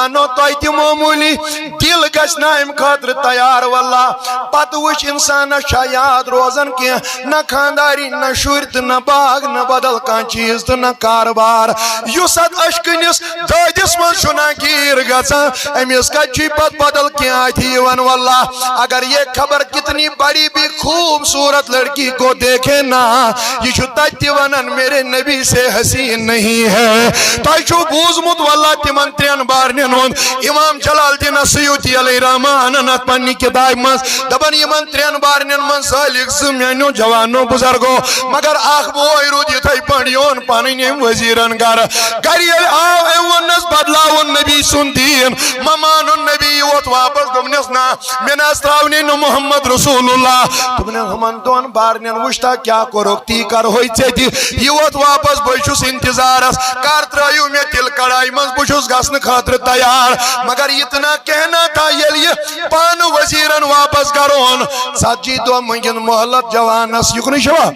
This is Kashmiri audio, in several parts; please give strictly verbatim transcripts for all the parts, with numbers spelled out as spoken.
جوانو، تۄہہِ تہِ معموٗلی دِل گژھِ نہٕ اَمہِ خٲطرٕ تیار۔ واللہ، پتہٕ وٕچھ اِنسانس چھا یاد روزان کینٛہہ، نہ خانداری، نہ شُرۍ تہٕ نہ باغ، نہ بدل کانٛہہ چیٖز تہٕ نہ کارٕبار۔ یُس اتھ اشکہٕ کِس دٲدِس منٛز چھُ ناکیٖر گژھان، أمِس کتہِ چھُے پتہٕ بدل کینٛہہ اَتھِ یِوان؟ واللہ، اگر یہ خبر کتنی بڑی بھی خوبصورت لڑکی کو دیکھے نا، یہ چھُ تتہِ تہِ ونان، میرے نبی سے حسین نہیں ہے۔ تۄہہِ چھُو بوٗزمُت، واللہ، تِمن ترٛٮ۪ن بارنٮ۪ن ہُنٛد؟ امام جلال الدین السیوطی علیہ رحمہ انان اتھ پننہِ کتابہِ منٛز، دپان، یِمن ترٛٮ۪ن بارنٮ۪ن منٛز سٲلِک زٕ میانیو جوانو بزرگو، مگر اکھ بوے روٗد یِتھے پٲٹھۍ، یہِ اوٚن پنٕنۍ أمۍ وزیرن گرٕ۔ گرِ ییٚلہِ آو، أمۍ ووٚننس، بدلاوُن نبی سُنٛد دیٖن، مہ مانُن نبی، یہِ ووت واپس، دوٚپنس، نہ، مےٚ نہ حظ ترٛاونٕے نہٕ محمد رسول اللہ۔ دوٚپنس، ہُمن دۄن بارنٮ۪ن وٕچھتا کیٛاہ کوٚرُکھ، تی کرہوے ژےٚ تہِ۔ یہِ ووت واپس، بہٕ چھُس انتظارس، کر ترٛٲیِو مےٚ تِلہٕ کڑایہِ منٛز، بہٕ چھُس گژھنہٕ خٲطرٕ تیار۔ مگر اتنا کہنا تھا، ییٚلہِ یہِ پانہٕ وزیرن واپس گرٕ اوٚن، ژتجی دۄہ مٔنٛگِن مۄہلت جوانس، یُکنُے چھوا؟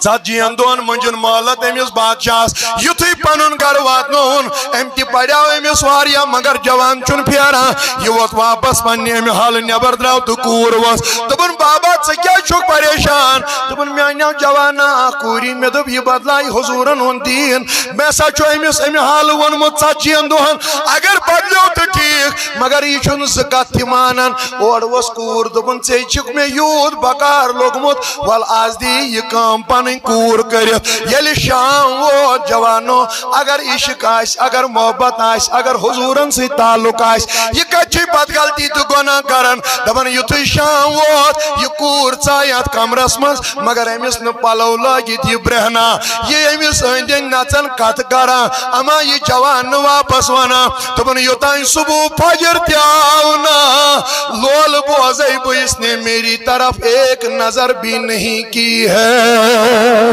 ژتجی ہن دۄہن مٔنٛجِن مۄہلت أمِس بادشاہس۔ یُتھُے پنُن گرٕ واتنووُن، أمۍ تہِ پریاو أمِس واریاہ، مگر جوان چھُنہٕ پھیران۔ یہِ ووت واپس پننہِ أمہِ حالہٕ نٮ۪بر، درٛاو تہٕ کوٗر ؤژھ۔ دوٚپُن، بابا، ژٕ کیٛازِ چھُکھ پریشان؟ دوٚپُن، میٛانیو جوانا، اکھ کوٗری، مےٚ دوٚپ، یہِ بدلایہِ حضوٗرن ہُنٛد دیٖن۔ مےٚ ہسا چھُ أمِس اَمہِ حالہٕ ووٚنمُت ژتجی ہن دۄہن، اگر بدلیو تہٕ ٹھیٖک، مگر یہِ چھُنہٕ زٕ کتھ تہِ مانان۔ اورٕ ؤژھ کوٗر، دوٚپُن، ژےٚ چھُکھ مےٚ یوٗت بکار لوٚگمُت، ول از دِ یہِ کٲم پنٕنۍ کوٗر کٔرِتھ۔ ییٚلہِ شام ووت، جوانو، اگر عشق آسہِ، اگر محبت آسہِ، اگر حضوٗرن سۭتۍ تعلق آسہِ، یہِ کتہِ چھِ پتہٕ غلطی تہٕ گۄناہ کران؟ دپان، یُتھُے شام ووت، یہِ کوٗر ژایہِ اتھ کمرس منٛز، مگر أمِس نہٕ پلو لٲگِتھ یہِ برہنہ، یہِ أمِس أنٛدۍ أنٛدۍ نژان، کتھٕ کران، اما یہِ جوان نہٕ واپس ونان۔ دوٚپُن، یوٚتام صبح فجر تہِ آو نا، لولہٕ بوزے بہٕ، اس نے میری طرف ایک نظر بھی نہیں کی ہے۔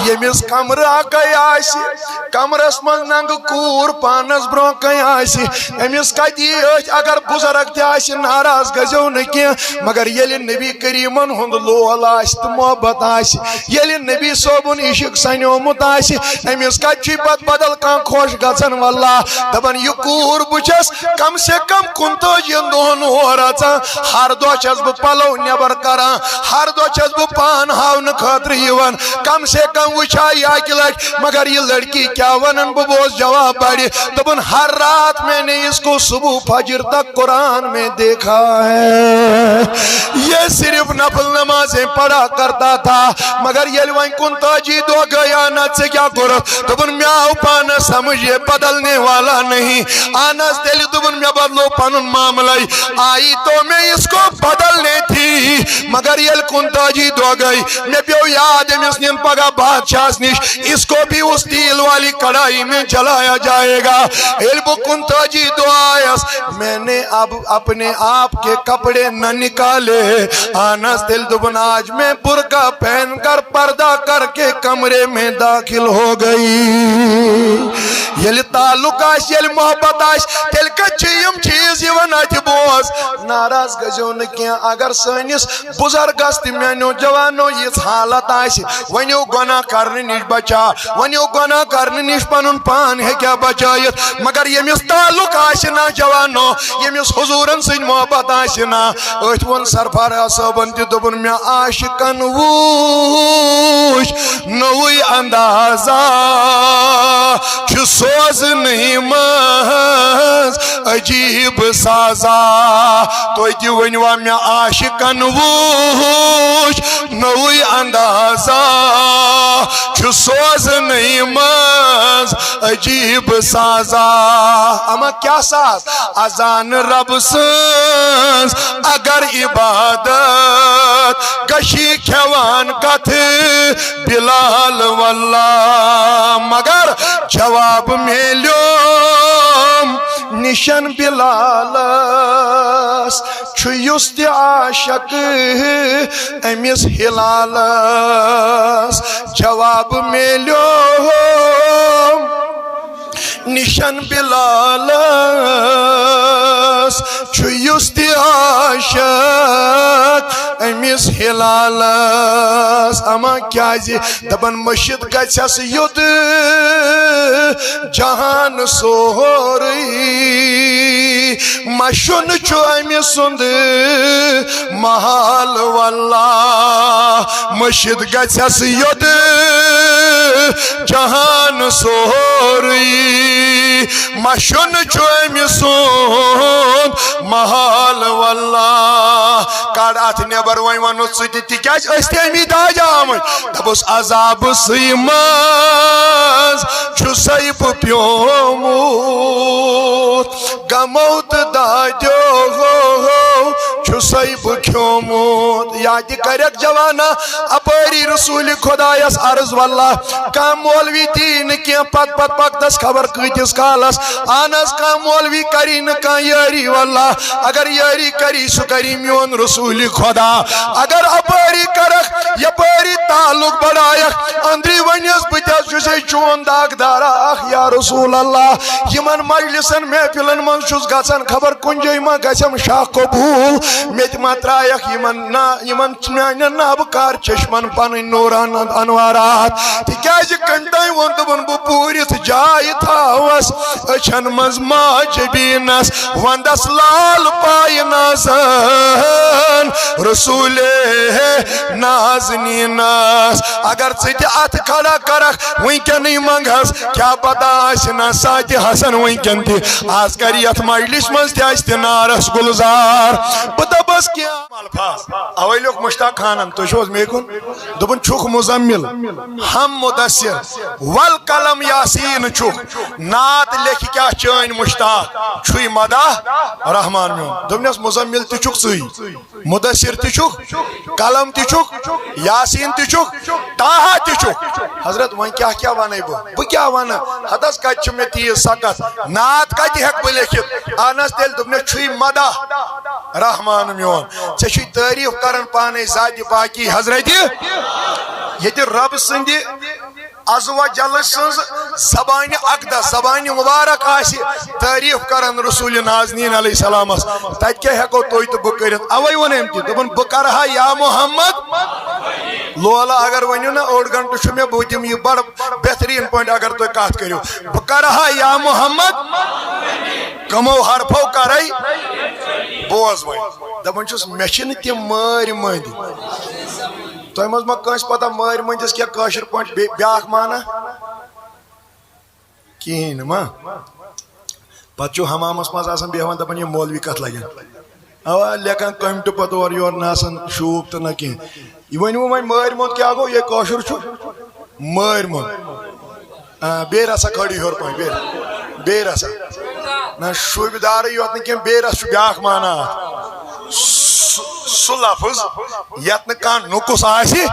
ییٚمِس کمرٕ اکے آسہِ، کمرس منٛز ننٛگہٕ کوٗر پانس برونٛہہ کنہِ آسہِ، أمِس کتہِ یی أتھۍ؟ اگر بُزرگ تہِ آسہِ ناراض، گٔژھِو نہٕ کینٛہہ، مگر ییٚلہِ نبی کریٖمن ہُنٛد لول آسہِ تہٕ محبت آسہِ، ییٚلہِ نبی صٲبُن عشق سنیومُت آسہِ، أمِس کتہِ چھُے پتہٕ بدل کانٛہہ خۄش گژھان؟ واللہ، دپان، یہِ کوٗر بہٕ چھَس کم سے کم کُنتٲجی ہن دۄہن ہور اژان، ہر دۄہ چھَس بہٕ پلو نٮ۪بر کران، ہر دۄہ چھَس بہٕ پان ہاونہٕ خٲطرٕ یِوان، کم سے کم وٕچھِ ہا یہِ اکہِ لٹہِ۔ مگر یہ لڑکی کیا ونن، بہٕ بوز جواب بڑِ۔ دوٚپُن، ہر رات میں نے اس کو صبح فجر تک قرآن میں دیکھا ہے، یہ صرف نفل نمازیں پڑھا کرتا تھا۔ مگر ییٚلہِ وۄنۍ کُنتٲجی دۄہ گٔے، اہن حظ، ژےٚ کیٛاہ کوٚرُتھ؟ دوٚپُن، مےٚ آو پانس سمجھ، یہ بدلنے والا نہیں۔ اہن حظ، تیٚلہِ دوٚپُن، مےٚ بدلو پنُن معاملے۔ آئی تو میں اس کو بدلنے تھی، مگر ییٚلہِ کُنتٲجی دۄہ گٔے، مےٚ پیوٚو یاد، أمِس نِن پگاہ بادشاہس نِش، اس کو بھی اس تیل والی کڑھائی میں جلایا جائے گا۔ ییٚلہِ بہٕ کُنتٲجی دۄہ آیس، میں نے اب اپنے آپ کے کپڑے نہ نکالے۔ اہن حظ، تیٚلہِ دوٚپُن، آج میں برقع پہن کر، پردہ کر کے کمرے میں داخل ہو گئی۔ ییٚلہِ تعلق آسہِ، ییٚلہِ محبت آسہِ، تیٚلہِ کتہِ چھِ یِم چیٖز یِوان اتھِ؟ بوز، ناراض گٔژھِو نہٕ کینٛہہ۔ اگر سٲنِس بُزرگس تہٕ میٛانیو جوانو یِژھ حالت آسہِ، ؤنِو، گۄناہ کرنہٕ نِش بچا، ؤنِو، گۄناہ کرنہٕ نِش پنُن پان ہیٚکیا بچٲیِتھ؟ مگر ییٚمِس تعلق آسہِ نا، جوانو، ییٚمِس حضوٗرن سۭتۍ محبت آسہِ نا، أتھۍ ووٚن سرفراز صٲبن تہِ، دوٚپُن، مےٚ عاشقن وُچھ نوٚوُے اندازہ چھُ سوزنٕے منٛز عجیٖب سازا۔ تُہۍ تہِ ؤنِوا، مےٚ عاشقن وُچھ نوٚوُے اندازہ چھُ سوزنٕے منٛز عجیٖب سازا۔ اما کیٛاہ ساز؟ اذان رب سٕنٛز اگر عبادت، گشی کھٮ۪وان کتھٕ بلال واللہ، مگر جواب میلیوم نِشن بلالس، چھُ یُس تہِ عاشق أمِس ہلالس۔ جواب میلیوم نِشن بلالس، چھُ یُس تہِ عاشق أمِس ہلالس۔ اما کیٛازِ؟ دپان، مٔشِتھ گژھٮ۪س یُتھ جہان سورُے۔ مَشُن چھُ أمۍ سُنٛد محل واللہ، مٔشِتھ گژھٮ۪س یوٚت جہان سورُے۔ مَشُن چھُ أمۍ سُنٛد محل واللہ۔ کڑ اتھ نٮ۪بر، وۄنۍ ونو ژٕ تہِ، تِکیازِ أسۍ تہِ امی داجہِ آمٕتۍ۔ دوٚپُس، عذابہٕ سٕے منٛز چھُسَے بہٕ پیومُت، غمو تہٕ دادیو چھُسَے بہٕ کھیومُت۔ یا تہِ کرکھ جوانا اپٲری رسول خدایس عرض، واللہ کانٛہہ مولوی دی نہٕ کینٛہہ، پتہٕ پتہٕ پکتس خبر کۭتِس کالس۔ اہن حظ، کانٛہہ مولوی کری نہٕ کانٛہہ یٲری، واللہ اگر یٲری کری، سُہ کری میون رسول خدا۔ اگر اپٲری کرکھ، یپٲری تعلق بڑایکھ، أندری ونیس بہٕ تہِ حظ چھُسے چون داغدارا اکھ یا رسول اللہ۔ یِمن مجلسن محفلن منٛز چھُس گژھان، خبر کُنہِ جایہِ ما گژھٮ۪م شاہ قبول، مےٚ تہِ ما ترایکھ یِمن نا-، یِمن میانٮ۪ن نابہٕ کار چشمن پنٕنۍ نوران انوارات۔ تِکیازِ کٔمۍ تام ووٚن، دوٚپُن، بہٕ پوٗرِتھ جاے تھاوس أچھن منٛز ماجبیٖنس، ونٛدس لال پایہِ نازن رسولے نازنیٖنس۔ اگر ژٕ تہِ اتھ کھڑا کرکھ، وٕنکیٚنٕے منٛگہس، کیٛاہ پتہ آسہِ نا ساتہِ حسن وٕنکیٚن تہِ۔ از کرِ یتھ مجلس منٛز تہِ اسہِ تہِ نارس گلزار۔ بہٕ دپس کینٛہہ الفاظ۔ اوے لیوٚکھ مشتاق خانن، تُہۍ چھِو حظ مے کُن؟ دوٚپُن، چھُکھ مزمل، ہم مدثر، ول قلم یاسین چھُکھ۔ نعت لیکھِ کیٛاہ چٲنۍ مشتاق، چھُے مداح رحمان میون۔ دوٚپنس، مزمل تہِ چھُکھ ژٕے، مدثر تہِ چھُکھ، قلم تہِ چھُکھ، یاسین تہِ چھُکھ، طٰہٰ تہِ چھُکھ۔ حضرت، وۄنۍ کیٛاہ کیٛاہ وَنَے بہٕ؟ بہٕ کیٛاہ وَنہٕ؟ ہتس کتہِ چھُ مےٚ تیٖژ سکت؟ نعت کتہِ ہٮ۪کہٕ بہٕ لیکھِتھ؟ اہن حظ، تیٚلہِ دوٚپنس، چھُے مداح رحمان میون، ژےٚ چھُے تعریف کران پانے ذاتِ پاکی حضرت۔ ییٚتہِ رب سٕنٛدِ عز و جل سٕنٛز زبانِ اقدس، زبانِ مبارک آسہِ تعریف کران رسول نازنین علیہ السلامس، تتہِ کیٛاہ ہٮ۪کو تُہۍ تہٕ بہٕ کٔرِتھ؟ اوے ووٚن أمۍ تہِ، دوٚپُن، بہٕ کرٕ ہا یا محمد۔ لولہٕ اگر ؤنِو نا، اوٚڑ گنٹہٕ چھُ مےٚ، بہٕ دِمہٕ یہِ بڑٕ بہتریٖن پٲٹھۍ اگر تُہۍ کتھ کٔرِو۔ بہٕ کرٕ ہا یا محمد، کمو حرفو کرے۔ بوز وۄنۍ، دپان چھُس، مےٚ چھِنہٕ تِم مٲرۍ مٔنٛدۍ۔ تۄہہِ منٛز ما کٲنٛسہِ پتہ مٲرۍ مٔنٛدِس کیٛاہ کٲشِر پٲٹھۍ بے-، بیٛاکھ معنہ؟ کِہیٖنۍ نہٕ ما۔ پتہٕ چھُ حمامس منٛز آسان بیٚہوان، دپان، یِم مولوی کتھ لگن۔ اوا، لیکھان کمٹہٕ پتہٕ اورٕ یورٕ، نہ آسان شوٗب تہٕ نہ کینٛہہ۔ یہِ ؤنِو وۄنۍ مٲرۍ مۄنٛد کیٛاہ گوٚو، یہِ کٲشُر چھُ مٲرۍ مۄنٛد۔ آ، بیٚیہِ رژھا کھٲلِو ہیوٚر پہن، بیٚیہِ، بیٚیہِ رژھا۔ نہ، شوٗبہِ دارٕے یوت نہٕ کینٛہہ، بیٚیہِ رژھ چھُ بیٛاکھ معنہ اَتھ۔ سُہ، سُہ لفظ یَتھ نہٕ کانٛہہ نُقُص آسہِ،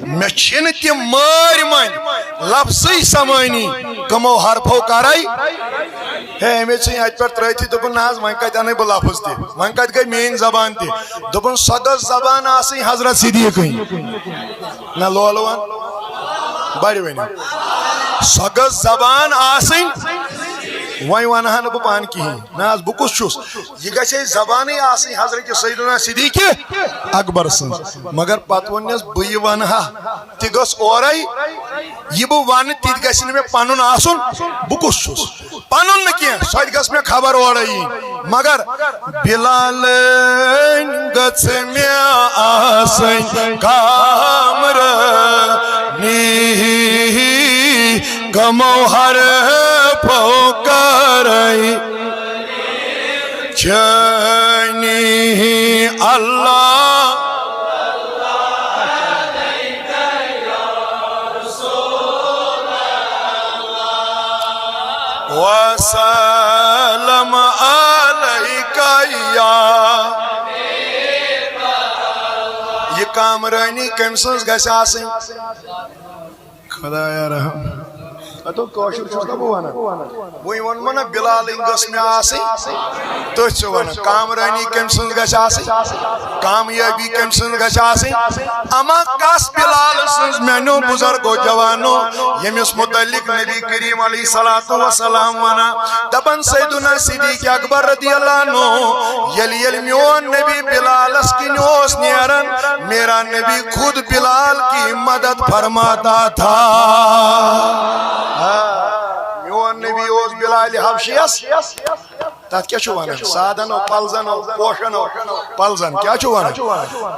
مےٚ چھِنہٕ تِم مٲرۍ مٔنٛدۍ لفظٕے سمٲنی، کٕمو حرفو کرے۔ ہے، أمۍ ژھٕنۍ اَتہِ پٮ۪ٹھ ترٛٲوتھٕے، دوٚپُن، نہ حظ، وۄنۍ کَتہِ اَنَے بہٕ لفظ تہِ؟ وۄنۍ کَتہِ گٔے میٛٲنۍ زبان تہِ؟ دوٚپُن، سۄ گٔژھ زبان آسٕنۍ حضرت صدیٖقٕنۍ۔ نہ لولہٕ وَن، بَڑِ ؤنِو۔ سۄ گٔژھ زبان آسٕنۍ۔ وۄنۍ وَنہٕ ہا نہٕ بہٕ پانہٕ کِہیٖنۍ۔ نہ حظ، بہٕ کُس چھُس؟ یہِ گژھِ ہے زبانٕے آسٕنۍ حضرت سیدنا صدیٖق اکبر سٕنٛز۔ مگر پتہٕ ووٚننس، بہٕ یہِ وَنہٕ ہا، تہِ گٔژھ اورَے۔ یہِ بہٕ وَنہٕ، تہِ تہِ گژھِ نہٕ مےٚ پَنُن آسُن، بہٕ کُس چھُس؟ پَنُن نہٕ کینٛہہ، سۄ تہِ گٔژھ مےٚ خبر اورَے یِنۍ۔ مگر بلالٕنۍ گٔژھ مےٚ آسٕنۍ کامرٲنی، کمو حرفو کرے چٲنی اللہ۔ وسلم علیک یا۔ یہِ کامرٲنی کٔمۍ سٕنٛز گژھِ آسٕنۍ؟ خدایا رحم۔ ہتو کٲشُر چھُس نہ بہٕ وَنان۔ وۄنۍ ووٚنمو نہ بلالٕنۍ گٔژھ مےٚ آسٕنۍ۔ تٔتھۍ چھِ وَنان۔ کامرٲنی کٔمۍ سٕنٛز گژھِ آسٕنۍ؟ کامیٲبی کٔمۍ سٕنٛز گژھِ آسٕنۍ؟ اما کس بلال سٕنٛز میٛانیو بُزرگو جوانو، ییٚمِس متعلق نبی کریم علیہ الصلوۃ والسلام وَنان، دَپان سیدنا صدیق اکبر رضی اللہ عنہ، ییٚلہِ ییٚلہِ میون نبی بلالس کِنۍ اوس نیران، میرا نبی خود بلال کی مدد فرماتا تھا۔ میون نبی اوس بلال حبشیس تتھ کیٛاہ چھُ ونان؟ سادن او، پلزن او، پوشن او، پلزن۔ کیٛاہ چھُ ونان؟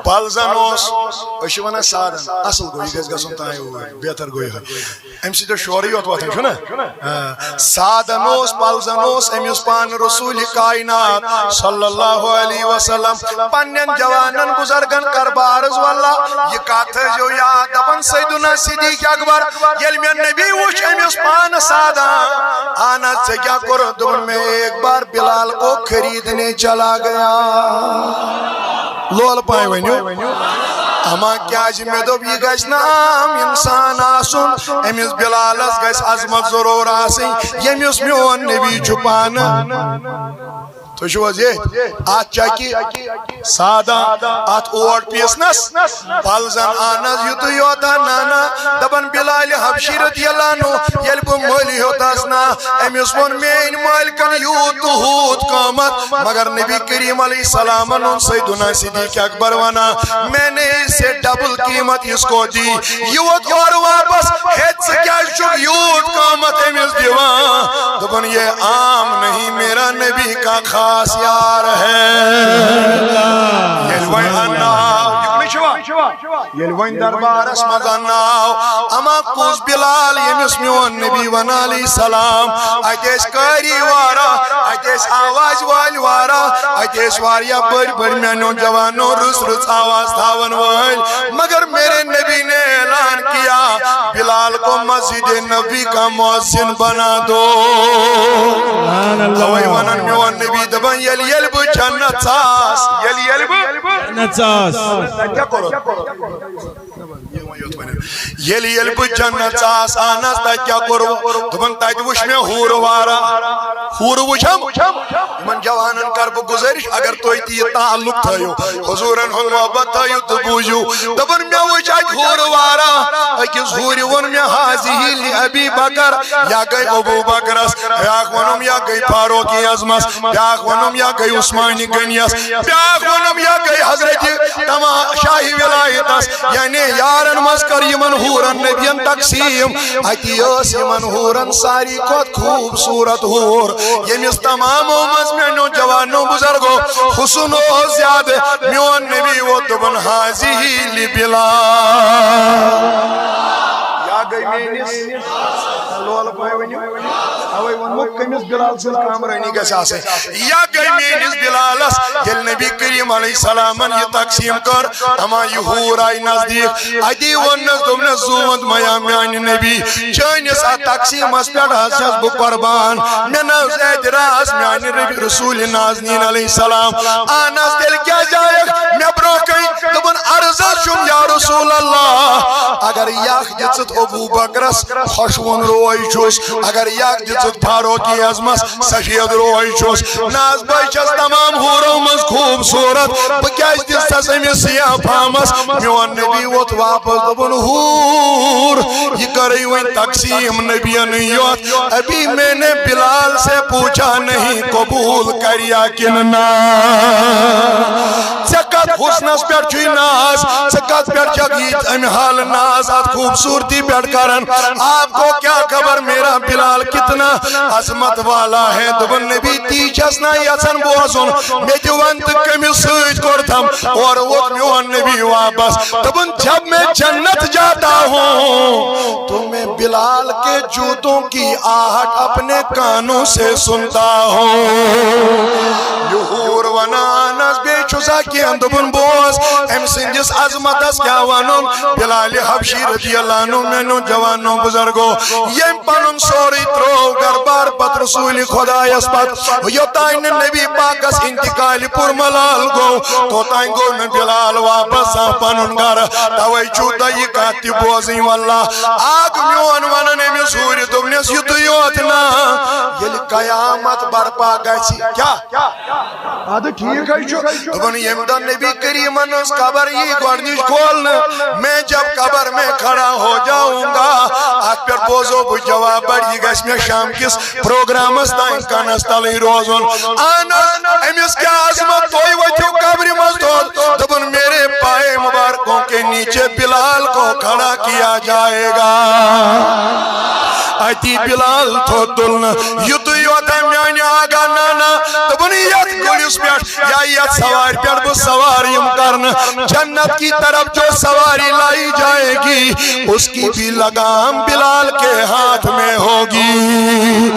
پلزن اوس، أسۍ چھِ ونان سادن۔ اصل گوٚو، یہِ گژھِ گژھُن تام اوٗرۍ، بہتر گوٚو یِہوٚے۔ امہِ سۭتۍ اوس شورٕے یوت وۄتھان، چھُنہ؟ آ۔ سادن اوس، پلزن اوس أمِس پانہٕ رسول کائنات صلی اللہ علیہ وسلم پننٮ۪ن جوانن بزرگن کربارس۔ واللہ، یہِ کتھ تھٲیزیو یاد، دپان سیدنا صدیق اکبر، ییٚلہِ مےٚ نبی وُچھ أمِس پانہٕ سادن، اہن حظ، ژےٚ کیٛاہ کوٚرُتھ؟ دوٚپُن، مےٚ ایک بار بلال کو خریدنے چلا گیا۔ لول پاے ؤنِو۔ اما کیازِ؟ مےٚ دوٚپ، یہِ گژھِ نہٕ عام انسان آسُن، أمِس بلالس گژھِ عظمت ضرور آسٕنۍ، ییٚمِس میون نبی چھُ پانہٕ۔ تُہۍ چھِو حظ ییٚتھۍ؟ اتھ چکہِ سادہ، اتھ اوٹ پیسنس پلزن۔ اہن حظ، یُتُے یوت ہا؟ نہ، نہ۔ دپان بلال حبشی رضی اللہ عنہ، ییٚلہِ بہٕ مٔلۍ ہیوٚتس نا، أمِس ووٚن میٲنۍ مٲلکن یوٗت تہٕ ہوٗت قۭمتھ، مگر نبی کریم علیہ السلامن اوٚن سیدنا صدیق اکبر ونان، میں نے اس سے ڈبل قیمت اس کو دی۔ یہِ ووت اورٕ واپس، ہے، ژٕ کیازِ چھُکھ یوٗت قۭمتھ أمِس دِوان؟ دوٚپُن، یہ عام نہیں، میرا نبی کا خاص یار ہے۔ ییٚلہِ وۄنۍ انناو، یہِ کُنُے چھُوا؟ ییٚلہِ وۄنۍ دربارس منٛز انناو، اما کُس بلال ییٚمِس میون نبی ونان علیہ السلام، اتہِ ٲسۍ قاری واریاہ، اتہِ ٲسۍ آواز وٲلۍ واریاہ، اتہِ ٲسۍ واریاہ بٔڑۍ بٔڑۍ میانیو جوانو رٕژ رٕژ آواز تھاون وٲلۍ، مگر میرے نبی نے اعلان کیا، بلال کو مسجد نبی کا مؤذن بنا دو۔ سبحان اللہ۔ اوے ونان میون نبی دپان، ییٚلہِ ییٚلہِ بہٕ جنت ژاس، ییٚلہِ ییٚلہِ بہٕ جنت ژاس۔ تتہِ کیٛاہ کوٚرُتھ؟ ییٚلہِ ییٚلہِ بہٕ جنت ژاس، اہن حظ، تتہِ کیٛاہ کوٚروٕ؟ دوٚپُن، تتہِ وُچھ مےٚ حورٕ واریاہ۔ حورٕ وُچھم؟ یِمن جوانن کرٕ بہٕ گُزٲرِش، اگر تُہۍ تہِ یہِ تعلق تھٲیِو، حضوٗرن ہُنٛد محبت تھٲیِو تہٕ بوٗزِو۔ دوٚپُن، مےٚ وُچھ اتہِ حورٕ واریاہ۔ أکِس حورِ ووٚن مےٚ، ہذہ لابی بکر، یا گٔے ابو بکرس۔ بیاکھ ووٚنُم، یا گٔے فاروق اعظمس۔ بیاکھ ووٚنُم، یا گٔے عثمان غنیس۔ بیاکھ ووٚنُم، یا گٔے حضرت تمام شاہی ولایتس۔ یعنی یارن منٛز کٔر یِمن حورن نبین تقسیٖم۔ اتی ٲس یِمن حورن ساری کھۄتہٕ خوٗبصوٗرت حور، ییٚمِس تمامو منٛز میانیو جوانو بزرگو حسن اوس زیادٕ۔ میون نبی ووٚن، دوٚپُن، ہذہ لبلال۔ یا گٔے میٲنِس لولہٕ بٲے، ؤنِو۔ اوے ووٚنمُت، کٔمِس بلال سٕنٛز کامرٲنی گژھِ آسٕنۍ۔ یا گٔے میٲنِس بلالس، ییٚلہِ نبی کریم علیہ السلامن یہِ تقسیٖم کٔر، اما یہِ حور آیہِ نزدیٖک۔ اتی ووٚننس، دوٚپنس، زوٗنٛد میا میانہِ نبی، چٲنِس اتھ تقسیٖمس پٮ۪ٹھ حظ چھَس بہٕ قربان۔ مےٚ نہ حظ اعتراض، میانہِ ربِ رسول نازنین علیہ السلام۔ اہن حظ، تیٚلہِ کیٛازِ آیکھ مےٚ برونٛہہ کَنہِ؟ دوٚپُن، عرض حظ چھُم یا رسول اللہ، اگر یَکھ دِژٕتھ ابو بکرس خۄشوُن روے چھُس، اگر یَکھ دِژٕتھ فاروق اعظمس سفید روے چھُس، نہ حظ، بہٕ چھَس تمام حورو منٛز خوٗبصوٗرت، بہٕ کیٛازِ دِژٕتھس أمِس سیاہ پھمبس؟ میون نبی ووٚتھ واپس، دوٚپُن، حور، یہِ کَرٕے وۄنۍ تقسیٖم نبیَن یوت۔ ابھی میں نے بلال سے پوچھا نہیں، قبول کریا کِنہٕ نہ؟ ژےٚ کتھ حسنس پٮ۪ٹھ چھُے ناز؟ ژٕ کتھ پٮ۪ٹھ چھکھ یہِ امہِ حالہٕ ناز، اتھ خوٗبصوٗرتی پٮ۪ٹھ کران؟ آپ کو کیا خبر میرا بلال کتنا عظمت والا ہے؟ دوٚپُن، نبی، تی چھس نہ یژھان بوزُن، مےٚ تہِ ون تہٕ کٔمِس سۭتۍ کوٚرتھم؟ اورٕ ووت میون نبی واپس، دوٚپُن، جب میں جنت جاتا ہوں تو میں بلال کے جوتوں کی آہٹ اپنے کانوں سے سنتا ہوں۔ یہِ حور ونان حظ، بیٚیہِ چھُ سا کینٛہہ؟ دوٚپُن، بوز، أمۍ سٕنٛدِس عظمتس کیٛاہ ونُن؟ بلال حبشی رضی اللہ عنہ، میانیو جوانو بزرگو، ییٚمۍ پنُن سورُے ترٛوو گرٕ بار پتہٕ رسول خدایس پتہٕ، یوٚتانۍ نہٕ نبی پاکس انتقال پُر ملال گوٚو، توٚتانۍ گوٚو نہٕ بلال واپس زانٛہہ پنُن گرٕ۔ توے چھُو تۄہہِ یہِ کتھ تہِ بوزٕنۍ۔ واللہ، اکھ میون ونان أمِس حورِ، دوٚپنس، یُتُے یوت نہ، ییٚلہِ قیامت برپا گژھِ، کیٛاہ؟ ادٕ ٹھیٖک حظ چھُ۔ دوٚپُن، ییٚمہِ دۄہ نبی کریٖمن ہٕنٛز قبر یی گۄڈٕنِچ کھولنہٕ، میں جب قبر میں کھڑا ہو جاؤں گا، اتھ پٮ۪ٹھ بوزو بہٕ جواب، بڑٕ یہِ گژھِ مےٚ شام کِس پروگرامس تام کنس تلٕے روزُن۔ اہن حظ، أمِس کیٛاہ عظمت، تُہۍ ؤتھِو قبرِ منٛز دۄد۔ دوٚپُن، میرے پائے مبارکوں کے نیچے بلال کو کھڑا کیا جائے گا۔ اتی بلال تھوٚد تُلنہٕ، یُتُے یوت میانہِ آقا نہ دوٚپُن، یَتھ گُرِس پٮ۪ٹھ یا یَتھ سوارِ پٮ۪ٹھ بہٕ سوار یِم کرنہٕ، جنت کی طرف جو سواری لائی جائے گی، اس کی بھی لگام بلال کے ہاتھ میں ہوگی۔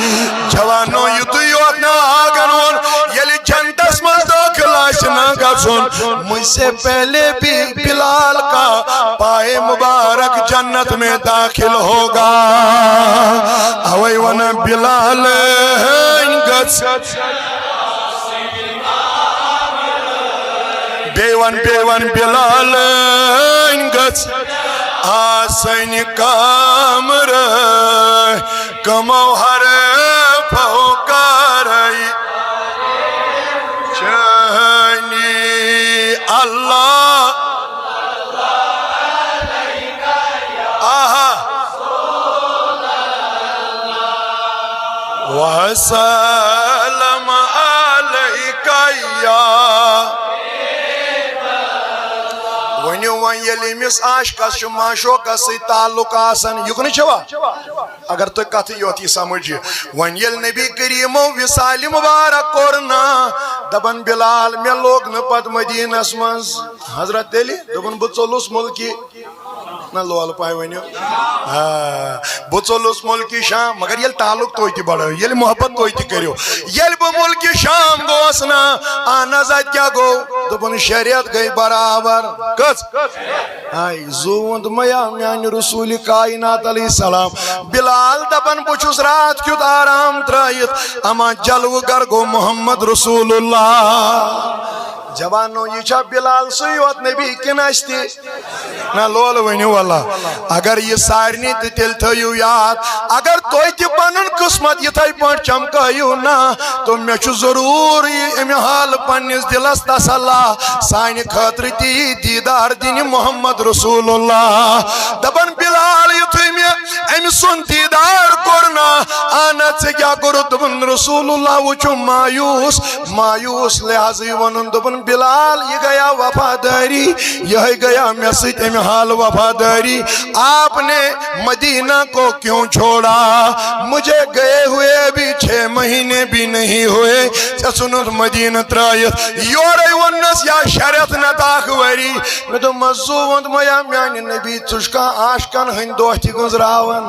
جوانو، یُتُے یوت نہٕ آگن ووٚن، ییٚلہِ جنتس منٛز دٲخل آسہِ نہ گژھُن، مجھ سے پہلے بھی بلال کا پائے مبارک جنت میں داخل ہوگا۔ اوے ونان بلال گژھ، بیٚیہِ ون، بیٚیہِ ون بلال گژھ آسن کامرٲے، کمو حرفو کارے چٲنی اللہ۔ آہا۔ وسلم علیک یا۔ ؤنِو وۄنۍ، ییٚلہِ أمِس عاشقس چھُ معشوقس سۭتۍ تعلق آسان، یُکنُے چھوا؟ اگر تُہۍ کتھٕے یوت یہِ سمجھ یہِ۔ وۄنۍ ییٚلہِ نبی کریٖمو وصالِ مبارک کوٚر نا، دپان بلال، مےٚ لوگ نہٕ پتہٕ مدینس منٛز۔ حضرت تیٚلہِ دوٚپُن، بہٕ ژوٚلُس مُلکہِ، نہ لولہٕ پاے ؤنِو۔ آ، بہٕ ژوٚلُس مُلکہِ شام، مگر ییٚلہِ تعلق توتہِ بڑٲیِو، ییٚلہِ محبت توتہِ کٔرِو، ییٚلہِ بہٕ مُلکہِ شام گوس نا، اہن حظ، اتہِ کیٛاہ گوٚو؟ دوٚپُن، شریعت گٔے برابر۔ کٔژ؟ ہاے، زوٗوُن تہٕ میا میانہِ رسول کائنات علیہ السلام۔ بلال دپان، بہٕ چھُس راتھ کیُتھ آرام ترٲیِتھ، اما جلوٕ گر گوٚو محمد رسول اللہ۔ جوانو، یہِ چھا بلال سُے یوت نبی کِنہٕ اَسہِ تہِ؟ نہ لول ؤنِو واللہ۔ اگر یہِ سارنٕے تہٕ تیٚلہِ تھٲیِو یاد، اگر تُہۍ تہِ پنُن قٕسمت یِتھَے پٲٹھۍ چمکٲیِو نا، تہٕ مےٚ چھُ ضروٗر یہِ اَمہِ حالہٕ پننِس دِلس تسلا، سانہِ خٲطرٕ تہِ یی دیٖدار دِنہِ محمد رسول اللہ۔ دپان بلال، یُتھُے مےٚ أمۍ سُنٛد دیٖدار کوٚر نا، اہن ژےٚ کیٛاہ کوٚرُتھ؟ دوٚپُن، رسول اللہ وٕچھُم مایوٗس، مایوٗس لحاظٕے ووٚنُن، دوٚپُن، بلال، یہِ گٔیا وفادٲری، یِہوٚے گٔیا مےٚ سۭتۍ اَمہِ حالہٕ وفادٲری۔ آپ نے مدینہ کو کیوں چھوڑا؟ مجھے گئے ہوئے ابھی چھ مہینے بھی نہیں ہوئے۔ ژےٚ ژھُنُتھ مدینہ ترٲیِتھ، یورے ووٚننس یا شرط نہ تاکھ ؤری۔ مےٚ دوٚپمس، زوٗوُن تہٕ میا میانہِ نبی، ژٕ چھُکھا عاشقن ہٕنٛدۍ دۄہ تہِ گٔنٛزراوان؟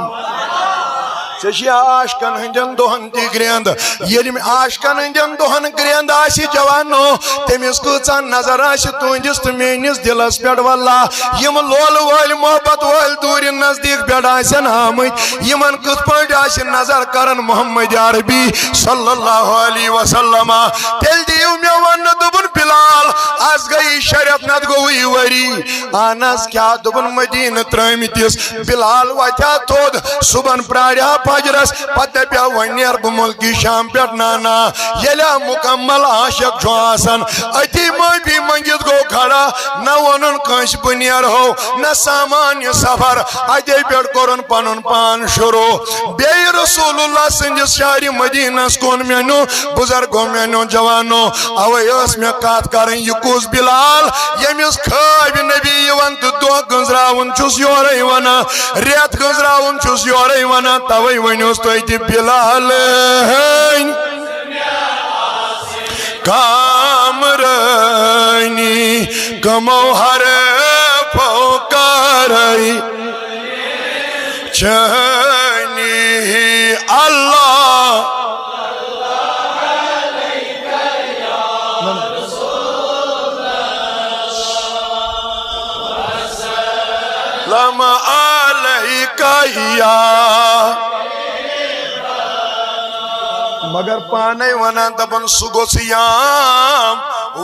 ژےٚ چھِیا عاشقن ہٕنٛدٮ۪ن دۄہن تہِ گرٛینٛد؟ ییٚلہِ عاشقن ہٕنٛدٮ۪ن دۄہن گرٛینٛد آسہِ جوانو، تٔمِس کۭژاہ نظر آسہِ تُہنٛدِس تہٕ میٲنِس دِلس پٮ۪ٹھ؟ واللہ، یِم لولہٕ وٲلۍ، محبت وٲلۍ دوٗرِ نزدیٖک پٮ۪ٹھ آسن آمٕتۍ، یِمن کِتھ پٲٹھۍ آسہِ نظر کران محمد عربی صلی اللہ علیہ وسلم؟ تیٚلہِ دِیِو مےٚ وننہٕ، دوٚپُن، بلال، از گٔیی شرط، نتہٕ گوٚوُے ؤری۔ اہن حظ، کیٛاہ؟ دوٚپُن، مدینہٕ ترٲمتِس۔ بلال وۄتھیٛا تھوٚد، صُبحن پرٛارِہا فجرس، پتہٕ دپیٛا، وۄنۍ نیرٕ بہٕ مُلکہِ شام پٮ۪ٹھ۔ نہ، نہ، ییٚلہِ مُکمل عاشق چھُ آسان، أتی معٲفی منٛگِتھ گوٚو کھڑا، نہ ووٚنُن کٲنٛسہِ بہٕ نیرہو، نہ سامان یہِ سفر، اتے پٮ۪ٹھ کوٚرُن پنُن پان شروع۔ بیٚیہِ رسول اللہ سٕنٛدِس شہرِ مدینس کُن میٛانیو بُزرگو، میٛانیو جوانو، اوے ٲس مےٚ کتھ کرٕنۍ، یہِ کُس بلال، ییٚمِس خٲبۍ نبی یِوان تہٕ دۄہ گٔنٛزراوُن چھُس یورے ونان، رٮ۪تھ گٔنٛزراوُن چھُس یورے ونان، توے ؤنِوس تُہۍ تہِ بلال ہٕنٛدۍ کامرٲنی، کمو حرفو کارے چٲنی اللہ۔ لم علیک یا۔ مگر پانے ونان دپان، سُہ گوٚژھ یام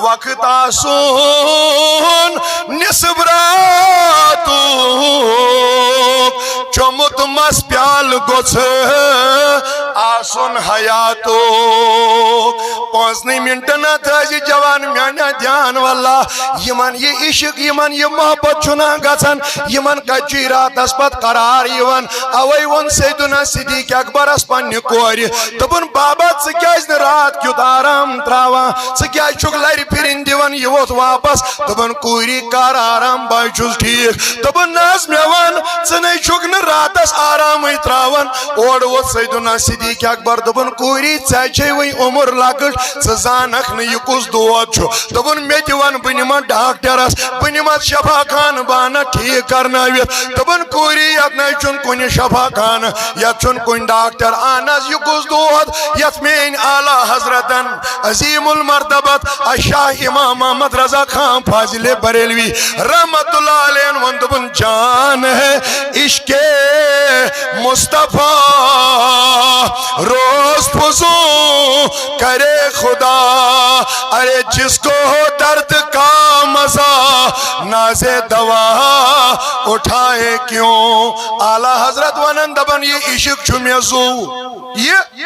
وقت آسُن نصف راتُک، چوٚمُت مس پیالہٕ گوٚژھ آسُن حیاتُک۔ پانٛژنٕے منٹن ہا تھٲیزِ جوان میانہِ دھیان، واللہ یِمن یہِ عشق، یِمن یہِ محبت چھُنہ گژھان، یِمن کتہِ چھُ راتس پتہٕ قرار یِوان؟ اوے ووٚن سیدنا صدیق اکبرس پننہِ کورِ، دوٚپُن، بابا، ژٕ کیازِ نہٕ راتھ کیُتھ آرام تراوان؟ ژٕ کیازِ چھُکھ لرِ پھرِنۍ دِوان؟ یہِ ووٚتھ واپس، دوٚپُن، کوٗری، کر آرام، بہٕ چھُس ٹھیٖک۔ دوٚپُن، نہ حظ، مےٚ وَن، ژٕ نے چھُکھ نہٕ راتس آرامٕے تراوان۔ اورٕ ووٚتھ سیدنا صدیق صدیق اکبر، دوٚپُن، "کوٗری، ژےٚ چھے وۄنۍ عمر لۄکٕٹ، ژٕ زانکھ نہٕ یہِ کُس دود چھُ۔" دوٚپُن، "مےٚ تہِ وَن، بہٕ نِمَتھ ڈاکٹرس، بہٕ نِمَتھ شفا خانہٕ، بہٕ اَنَتھ ٹھیٖک کرنٲوِتھ۔" دوٚپُن، "کوٗری، یَتھ نَے چھُنہٕ کُنہِ شفا خانہٕ، یَتھ چھُنہٕ کُنہِ ڈاکٹر۔ اہن حظ، یہِ کُس دود یَتھ میٛٲنۍ اعلیٰ حضرتن عظیم المرتبت الشاہ امام محمد رضا خان فاضل بریلوی رحمت اللہ علیہ ووٚن؟" دوٚپُن، "جان ہے عشق مصطفیٰ روز فزوں کرے خدا، ارے جس کو ہو درد کا مزہ ناز دوا اٹھائے کیوں۔" اعلیٰ حضرت ونان، دپان، "یہ عشق چھُ مےٚ زُو۔" یہ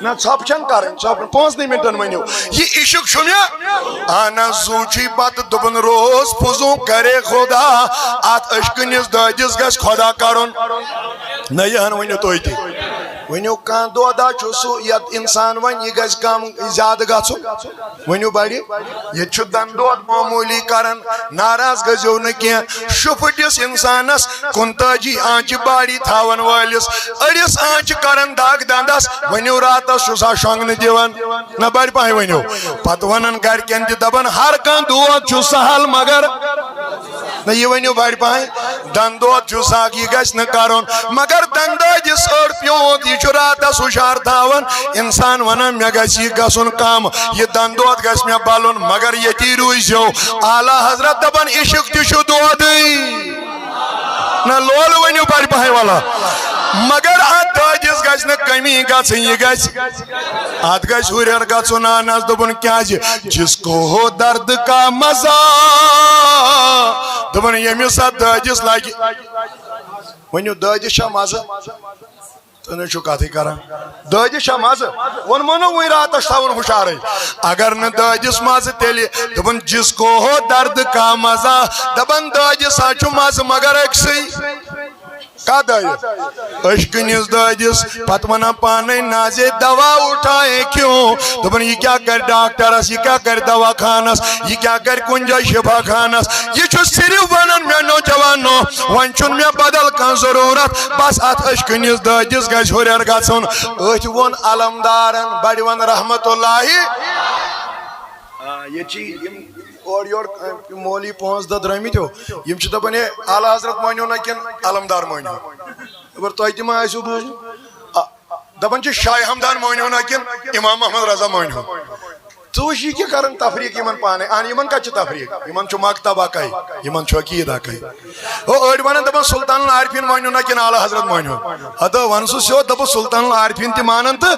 نہ ژھۄپہٕ چھَنہٕ کَرٕنۍ، ژھۄپہٕ پانٛژنٕے مِنٹَن ؤنِو۔ یہِ عشق چھُ مےٚ۔ اہن حظ، زُو چھُے پَتہٕ دوٚپُن، "روز فزوں کرے خدا۔" اَتھ عشقہٕ نِس دٲدِس گژھِ خدا کَرُن۔ نہ، یہِ ہن ؤنِو تُہۍ تہِ۔ ؤنِو، کانٛہہ دۄدا چھُ سُہ یَتھ اِنسان وَنہِ، یہِ گژھِ کَم زیادٕ گژھُن۔ ؤنِو بَڑِ۔ ییٚتہِ چھُ دَنٛدٕ دود معموٗلی کَران، ناراض گٔژھِو نہٕ کینٛہہ۔ شُپھٹِس اِنسانَس کُنتٲجی آنچہِ باڈی تھاون وٲلِس أڑِس آنچہِ کرن دگ دندس، ؤنِو راتس چھُ سا شۄنٛگنہٕ دِوان؟ نہ بڑِ پاے ؤنِو۔ پتہٕ ونان گرِکٮ۪ن تہِ دپان ہر کانٛہہ دود چھُ سہل مگر، نہ یہِ ؤنِو بڑِ پاے، دنٛد دود چھُ سہل، یہِ گژھِ نہٕ کرُن۔ مگر دنٛد دٲدِس أڑ پیوٗنت، یہِ چھُ راتس ہُشار تھاوان۔ انسان ونان مےٚ گژھِ یہِ گژھُن کم، یہِ دنٛد دود گژھِ مےٚ بلُن، مگر ییٚتی روٗزِو۔ اعلیٰ حضرت دپان عشق تہِ چھُ دودٕے۔ نہ لولہٕ ؤنِو بڑِ پاے والا۔ مگر اتھ دٲدِس گژھِ نہٕ کمی گژھٕنۍ، یہِ گژھِ، اتھ گژھِ ہُرٮ۪ر گژھُن۔ اہن حظ، دوٚپُن کیازِ؟ جس کو ہو درد کا مزہ۔ دوٚپُن ییٚمِس اتھ دٲدِس لگہِ۔ ؤنِو دٲدِس چھا مزٕ؟ تُہۍ نہ چھِو کتھٕے کران۔ دٲدِس چھا مزٕ؟ ووٚنمو نہ وُنۍ راتس تھاوُن ہُشارٕے۔ اگر نہٕ دٲدِس مزٕ تیٚلہِ، دوٚپُن جس کو ہو درد کا مزہ۔ دپان دٲدِس ہا چھُ مزٕ مگر أکسٕے۔ کتھ دٲدِس؟ عشقہٕ نِس دٲدِس۔ پتہٕ ونان پانے نازے دوا اٹھائے کیوں؟ دوٚپُن یہِ کیٛاہ کرِ ڈاکٹرس، یہِ کیٛاہ کرِ دوا خانس، یہِ کیٛاہ کرِ کُنہِ جایہِ شفا خانس؟ یہِ چھُ صرف ونان مےٚ نوجوانو، وۄنۍ چھُنہٕ مےٚ بدل کانٛہہ ضروٗرت، بس اتھ عشقہٕ نِس دٲدِس گژھِ ہُرٮ۪ر گژھُن۔ أتھۍ ووٚن علمدارن، بڑِ ون رحمت اللہ۔ آ، ییٚتہِ چھِ یِم اورٕ یورٕ، آ، مولوی پانٛژھ دہ درٛٲمٕتۍ ہو، یِم چھِ دپان، ہے، اعلیٰ حضرت مٲنِو نہ کِنہٕ علمدار مٲنِو؟ خبر تۄہہِ تہِ ما آسِوٕ بوٗزمُت؟ آ، دپان چھِ شاہ ہمدان مٲنِو نہ کِنہٕ امام محمد رضا مٲنِو؟ ژٕ وٕچھ یہِ کیٛاہ کران تفریق یِمن پانے۔ اہن، یِمن کتہِ چھِ تفریق؟ یِمن چھُ مکتب اکے، یِمن چھُ عقیدٕ اکے۔ ہو، أڑۍ ونان دپان سلطان العارفین مٲنِو نہ کِنہٕ اعلیٰ حضرت مٲنِو؟ ہتو ون سُہ سیوٚد، دپُس سلطان العارفین تہِ مانان تہٕ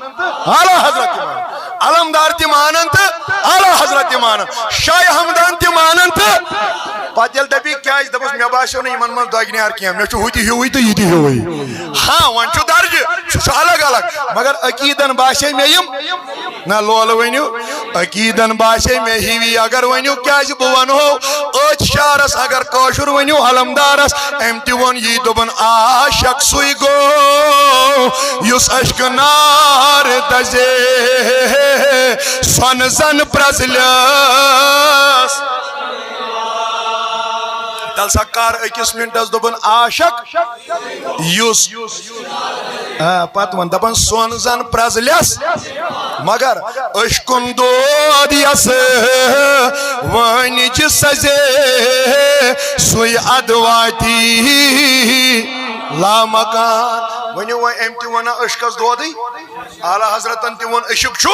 اعلیٰ حضرت تہِ مانان، علمدار تہِ مانان تہٕ اعلیٰ حضرت تہِ مانان، شاہ ہمدان تہِ مانان تہٕ پتہٕ ییٚلہِ دپی کیازِ؟ دپُس مےٚ باسیو نہٕ یِمن منٛز دۄگنیار کینٛہہ، مےٚ چھُ ہُہ تہِ ہیوٗوٕے تہٕ یہِ تہِ ہیوٗوٕے۔ ہاں، وۄنۍ چھُ درجہٕ، سُہ چھُ الگ الگ، مگر عقیدن باسے مےٚ یِم نہ لولہٕ ؤنِو، عقیٖدن باسے مےٚ ہِوی اگر ؤنِو، کیٛازِ بہٕ وَنہو أتھۍ شعرس، اگر کٲشُر ؤنِو علمدارس، أمۍ تہِ ووٚن یی، دوٚپُن، "عاشق سُے گوٚو یُس عشقہٕ نار دَزے سۄنہٕ زَن پرٛزلیٚس۔" تَلہٕ سا کر أکِس مِنٹس، دوٚپُن، "عاشق یُس۔" آ، پتہٕ وَن، دَپان، "سۄن زَن پرٛزلیٚس، مگر عشقُن دود یَس وٲنِج سَزے، سُے اَدٕ واتی لامکان۔" ؤنِو وۄنۍ، أمۍ تہِ وَنان عشقَس دودٕے۔ اعلیٰ حضرتن تہِ ووٚن عشق چھُ۔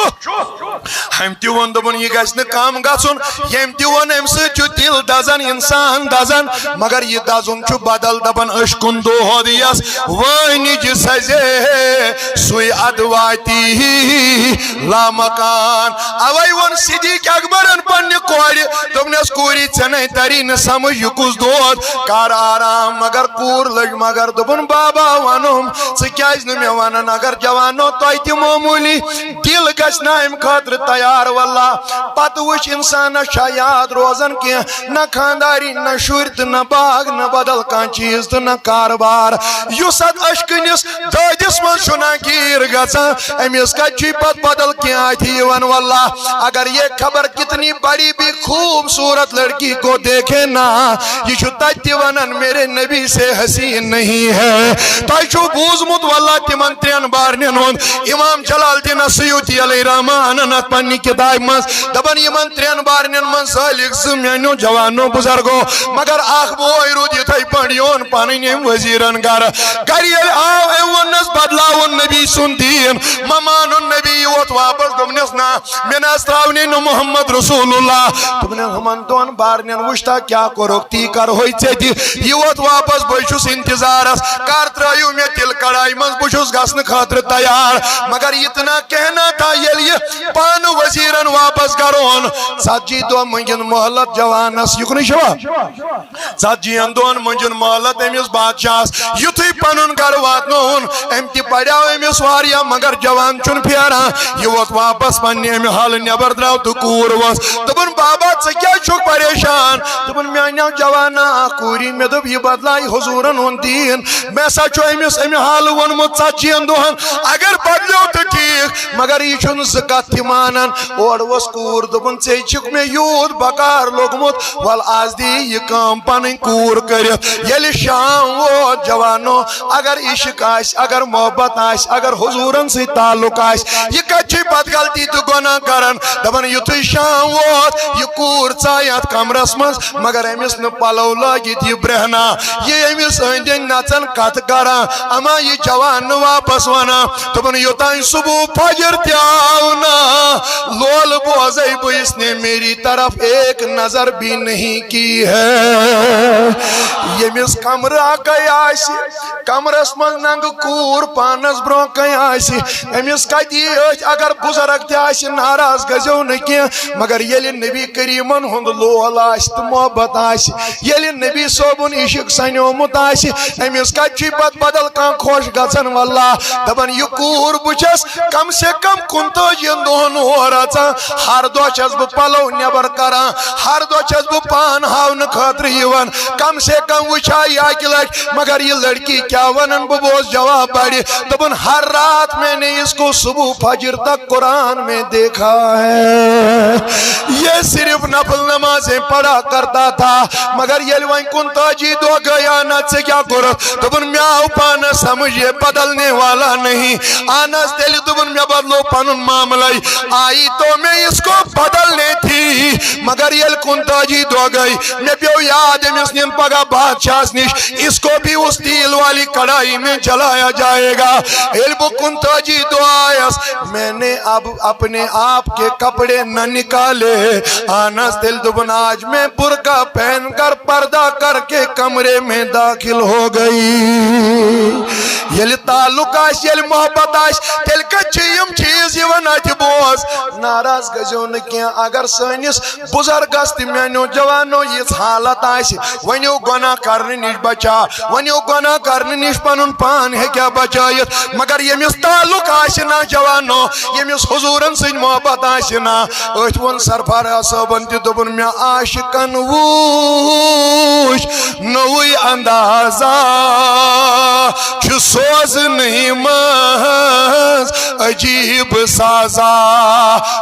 أمۍ تہِ ووٚن، دوٚپُن، یہِ گژھِ نہٕ کم گژھُن۔ ییٚمۍ تہِ ووٚن، اَمہِ سۭتۍ چھُ دِل دَزان، اِنسان دَزان، مگر یہِ دَزُن چھُ بدل۔ دَپان، عشقُن دود یَس وٲنِج سَزے، سُے اَدٕ واتی لامکان۔ اَوَے ووٚن صدیق اکبرن پننہِ کورِ، دوٚپنس، "کوٗری، ژےٚ نے تری نہٕ سمجھ، یہِ کُس دود، کر آرام۔" مگر کوٗر لٔج مگر، دوٚپُن، "بابا، وَنُم، ژٕ کیازِ نہٕ مےٚ وَنان؟ اگر جوانو تۄہہِ تہِ معموٗلی دِل گژھِ نہ اَمہِ خٲطرٕ تیار، واللہ، پتہٕ وٕچھ اِنسانس چھا یاد روزان کینٛہہ، نہ خانداری، نہ شُرۍ تہٕ نہ باغ، نہ بدل کانٛہہ چیٖز تہٕ نہ کارٕبار۔ یُس اتھ عشقہٕ نِس دٲدِس منٛز چھُ ناکیٖر گژھان، أمِس کتہِ چھُے پتہٕ بدل کینٛہہ اَتھِ یِوان؟ واللہ، اگر یہ خبر کتنی بڑی بھی خوبصورت لڑکی کو دیکھے نا، یہ چھُ تتہِ تہِ ونان، میرے نبی سے حسین نہیں ہے۔ تۄہہِ چھُو بوٗزمُت، سوٗزمُت، واللہ تِمن ترٛٮ۪ن بارنٮ۪ن ہُنٛد۔ امام جلال الدین السیوطی علیہ رحمہ انان اتھ پننہِ کتابہِ منٛز، دپان یِمن ترٛٮ۪ن بارنٮ۪ن منٛز سٲلِک زٕ میانیو جوانو بزرگو، مگر اکھ بوے روٗد یِتھے پٲٹھۍ، یہِ اوٚن پنٕنۍ أمۍ وزیرن گرٕ۔ گرِ ییٚلہِ آو، أمۍ ووٚننس بدلاوُن نبی سُنٛد دیٖن، مہ مانُن نبی، یہِ ووت واپس، دوٚپنس نہ، مےٚ نہ حظ ترٛاونٕے نہٕ محمد رسول اللہ۔ دوٚپُن، ہُمن دۄن بارنٮ۪ن وٕچھتا کیٛاہ کوٚرُکھ، تی کرہوے ژےٚ تہِ۔ یہِ ووت واپس، بہٕ چھُس انتظارس، کر ترٛٲیِو مےٚ تِلہٕ کڑاے منٛز، بہٕ چھُس گژھنہٕ خٲطرٕ تیار۔ مگر اتنا کہنا تھا، ییٚلہِ یہِ پانہٕ وزیرن واپس گرٕ اوٚن، ژتجی دۄہ مٔنگِن مۄہلت جوانس، یُکنُے چھُوا؟ ژتجی ہن دۄہن مٔنجن مۄہلت أمِس بادشاہس۔ یُتھُے پنُن گرٕ واتنووُن، أمۍ تہِ پریاو أمِس واریاہ، مگر جوان چھُنہٕ پھیران۔ یہِ ووت واپس پننہِ أمہِ حالہٕ نٮ۪بر، درٛاو تہٕ کوٗر ؤژھ۔ دوٚپُن، بابا، ژٕ کیٛازِ چھُکھ پریشان؟ دوٚپُن، مےٚ اَنیو جوانا اکھ کوٗری، مےٚ دوٚپ، یہِ بدلایہِ حضوٗرن ہُنٛد دیٖن۔ مےٚ سا چھُ أمِس اَمہِ حالہٕ ووٚنمُت ژتجی ہن دۄہن، اگر بدلیو تہٕ ٹھیٖک، مگر یہِ چھُنہٕ زٕ کتھ تہِ مانان۔ اورٕ ؤژھ کوٗر، دوٚپُن، ژےٚ چھُکھ مےٚ یوٗت بکار لوٚگمُت، ول از دِ یہِ کٲم پنٕنۍ کوٗر کٔرِتھ۔ ییٚلہِ شام ووت، جوانو، اگر عشق آسہِ، اگر محبت آسہِ، اگر حضوٗرن سۭتۍ تعلق آسہِ، یہِ کتہِ چھِ بدغلطی تہٕ گۄناہ کران؟ دپان، یُتھُے شام ووت، یہِ کوٗر ژایہِ اتھ کمرس منٛز، مگر أمِس نہٕ پلو لٲگِتھ یہِ برہنہ، یہِ أمِس أنٛدۍ أنٛدۍ نژان کتھٕ کران۔ اما یہِ جوان نہٕ واپس ونان۔ دوٚپُن، یوٚتام صبح فجر تہِ آو نہٕ، لولہٕ بوزے بہٕ، اس نے میری طرف ایک نظر بھی نہیں کی ہے۔ ییٚمِس کمرٕ اکے آسہِ، کمرس منٛز ننٛگہٕ کوٗر پانس برونٛہہ کنہِ آسہِ، أمِس کتہِ یی أتھۍ؟ اگر بُزرگ تہِ آسہِ، ناراض گٔژھِو نہٕ کینٛہہ، مگر ییٚلہِ نبی کریٖمن ہُنٛد لول آسہِ تہٕ محبت آسہِ، ییٚلہِ نبی صٲبُن عشق سنیومُت آسہِ، أمِس کتہِ چھُے پتہٕ بدل کانٛہہ خۄش گژھان؟ واللہ، دپان، یہِ کوٗر بہٕ چھَس کم سے کم کُنتٲجی ہن دۄہن اور اژان، ہر دۄہ چھَس بہٕ پلو نٮ۪بر کران، ہر دۄہ چھَس بہٕ پان ہاونہٕ خٲطرٕ یِوان، کم سے کم وٕچھا یہِ اکہِ لٹہِ، مگر یہِ لڑکی کیٛاہ ونان؟ بہٕ بوز جواب پرِ، دوٚپُن، ہر رات میں نے اس کو صبح فجر تک قرآن میں دیکھا ہے، یہ صرف نفل نمازیں پڑھا کرتا تھا، مگر ییٚلہِ وۄنۍ کُنتٲجی دۄہ گٔے، اہن ژےٚ کیٛاہ کوٚرُتھ؟ دوٚپُن، مےٚ آو پانس سمجھ، یہ بدلنے والا نہیں۔ اہن تیٚلہِ دوٚپُن، مےٚ بدلو پنُن معاملے۔ آئی تو میں اس کو بدلنے تھی، مگر ییٚلہِ کُنتٲجی دۄہ گٔے، مےٚ پیوٚو یاد، أمِس نِن پگاہ بادشاہس نِش، اس کو بھی اس تیل والی کڑھائی میں جلایا جائے گا۔ ییٚلہِ بہٕ کُنتٲجی دۄہ آیس، میں نے اب اپنے آپ کے کپڑے نہ نکالے۔ اہن تیٚلہِ دوٚپُن، آج میں برقع پہن کر، پردہ کر کے کمرے میں داخل ہو گئی۔ ییٚلہِ تعلق آسہِ، ییٚلہِ محبت آسہِ، تیٚلہِ کتہِ چھِ یِم چیٖز یِوان اتھِ؟ بوز، ناراض گٔژھِو نہٕ کینٛہہ، اگر سٲنِس بُزرگس تہٕ میانیو جوانو یِژھ حالت آسہِ، ؤنِو گۄناہ کرنہٕ نِش بچا، ؤنِو گۄناہ کرنہٕ نِش پنُن پان ہیٚکیا بچٲیِتھ، مگر ییٚمِس تعلق آسہِ نہ جوانو، ییٚمِس حضوٗرن سۭتۍ محبت آسہِ نہ، أتھۍ ووٚن سرفراز صٲبن تہِ، دوٚپُن، مےٚ عاشقن وُچھ نوٚوُے اندازہ چھُ سوزنٕے منٛز عجیٖب سازا۔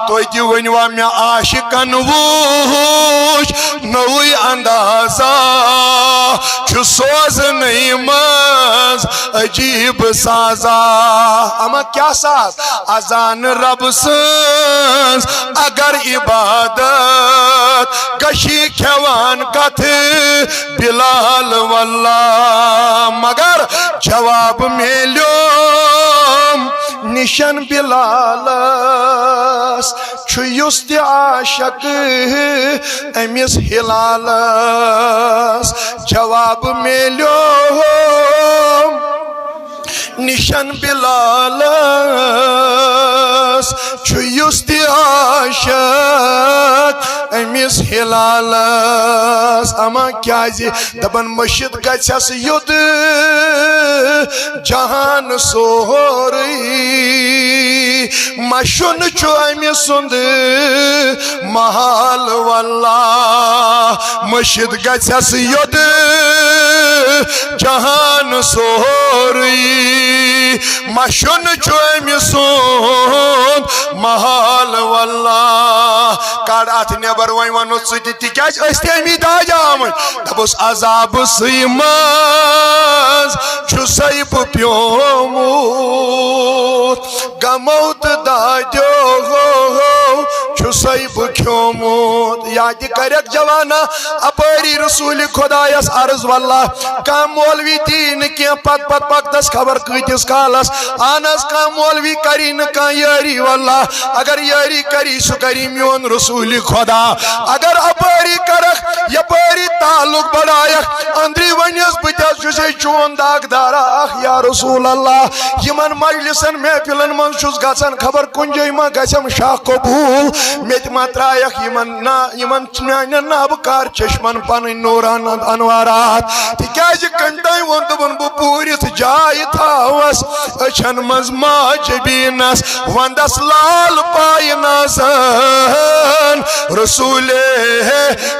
تُہۍ تہِ ؤنِوا، مےٚ عاشقن وُچھ نوٚوُے اندازہ چھُ سوزنٕے منٛز عجیٖب سازا۔ اما کیٛاہ ساز؟ اذان رب سٕنٛز اگر عبادت گشی کھٮ۪وان کتھ بلال واللہ، مگر جواب میلیوم نِشن بلالس، چھُ یُس تہِ عاشق أمِس ہلالس۔ جواب میلیوم نِشن بلالس، چھُ یُس تہِ عاشق أمِس ہلالس۔ اما کیازِ؟ دپان مٔشِد گژھٮ۪س یوٚت جہان سورُے، مشُن چھُ أمۍ سُنٛد محال واللہ۔ مٔشِد گژھٮ۪س یوٚت جہان سورُے، مشُن چھُ أمۍ سُنٛد محال واللہ۔ کڑ اتھ نٮ۪بر، وۄنۍ ونو ژٕ تہِ، تِکیازِ أسۍ تہِ امی داجہِ آمٕتۍ۔ دوٚپُس، عذابہٕ سٕے منٛز چھُسَے بہٕ پیومُت، غمو تہٕ دادیو چھُسَے بہٕ کھیومُت۔ یا تہِ کرکھ جوانا اپٲری رسول خدایس عرض، واللہ کانٛہہ مولوی دی نہٕ کینٛہہ، پتہٕ پتہٕ پکتس خبر کۭتِس کالس۔ اہن حظ، کانٛہہ مولوی کری نہٕ کانٛہہ یٲری، واللہ اگر یٲری کری، سُہ کری میون رسول خدا۔ اگر اپٲری کرکھ، یپٲری تعلق بڑایکھ، أندری ونیس، بہٕ تہِ حظ چھُسے چون داغدارا اکھ یا رسول اللہ۔ یِمن مجلسن محفلن منٛز چھُس گژھان، خبر کُنہِ جایہِ ما گژھم شاہ قبول، مےٚ تہِ ما ترایکھ یِمن نا-، یِمن میانٮ۪ن نابہٕ کار چشمن پنٕنۍ نوران انوارات۔ تِکیازِ کٔمۍ تام ووٚن، دوٚپُن، بہٕ پوٗرِتھ جاے تھاوس أچھن منٛز ماجہِ بیٖنس، ونٛدس لال پایہِ نازن رسولے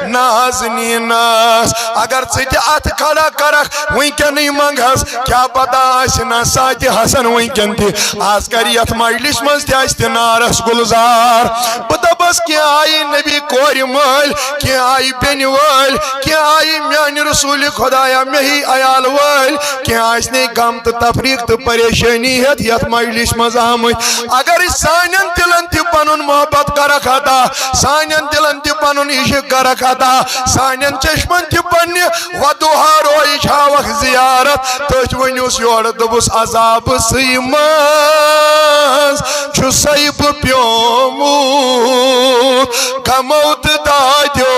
نازنینس۔ اگر ژٕ تہِ اتھ کھڑا کرکھ وٕنکیٚنٕے منٛگہس، کیٛاہ پتہ آسہِ نا ساتہِ حسن وٕنکیٚن تہِ۔ از کر یتھ مجلس منٛز تہِ آسہِ تہِ نارس گلزار۔ بہٕ دپس، کینٛہہ آیہِ نبی کورِ مٲلۍ، کینٛہہ آیہِ بیٚنہِ وٲلۍ، کینٛہہ آیہِ میانہِ رسول خدایا مےٚ ہی عیال وٲلۍ، کینٛہہ آسہِ نے غم تہٕ تفریق تہٕ پریشٲنی ہیٚتھ یتھ مجلس منٛز آمٕتۍ۔ اگر أسۍ سانٮ۪ن دلن تہِ پنُن محبت کرکھ عطا، سانٮ۪ن دلن تہِ پنُن عشق کرکھ عطا، سانٮ۪ن چشمن تہِ پننہِ وضوحا رویِچ ہاوکھ زیارت۔ تٔتھۍ ؤنِوس یورٕ، دوٚپُس، عذابہٕ سٕے منٛز چھُسَے بہٕ پیومُت، غمو تہٕ دادیو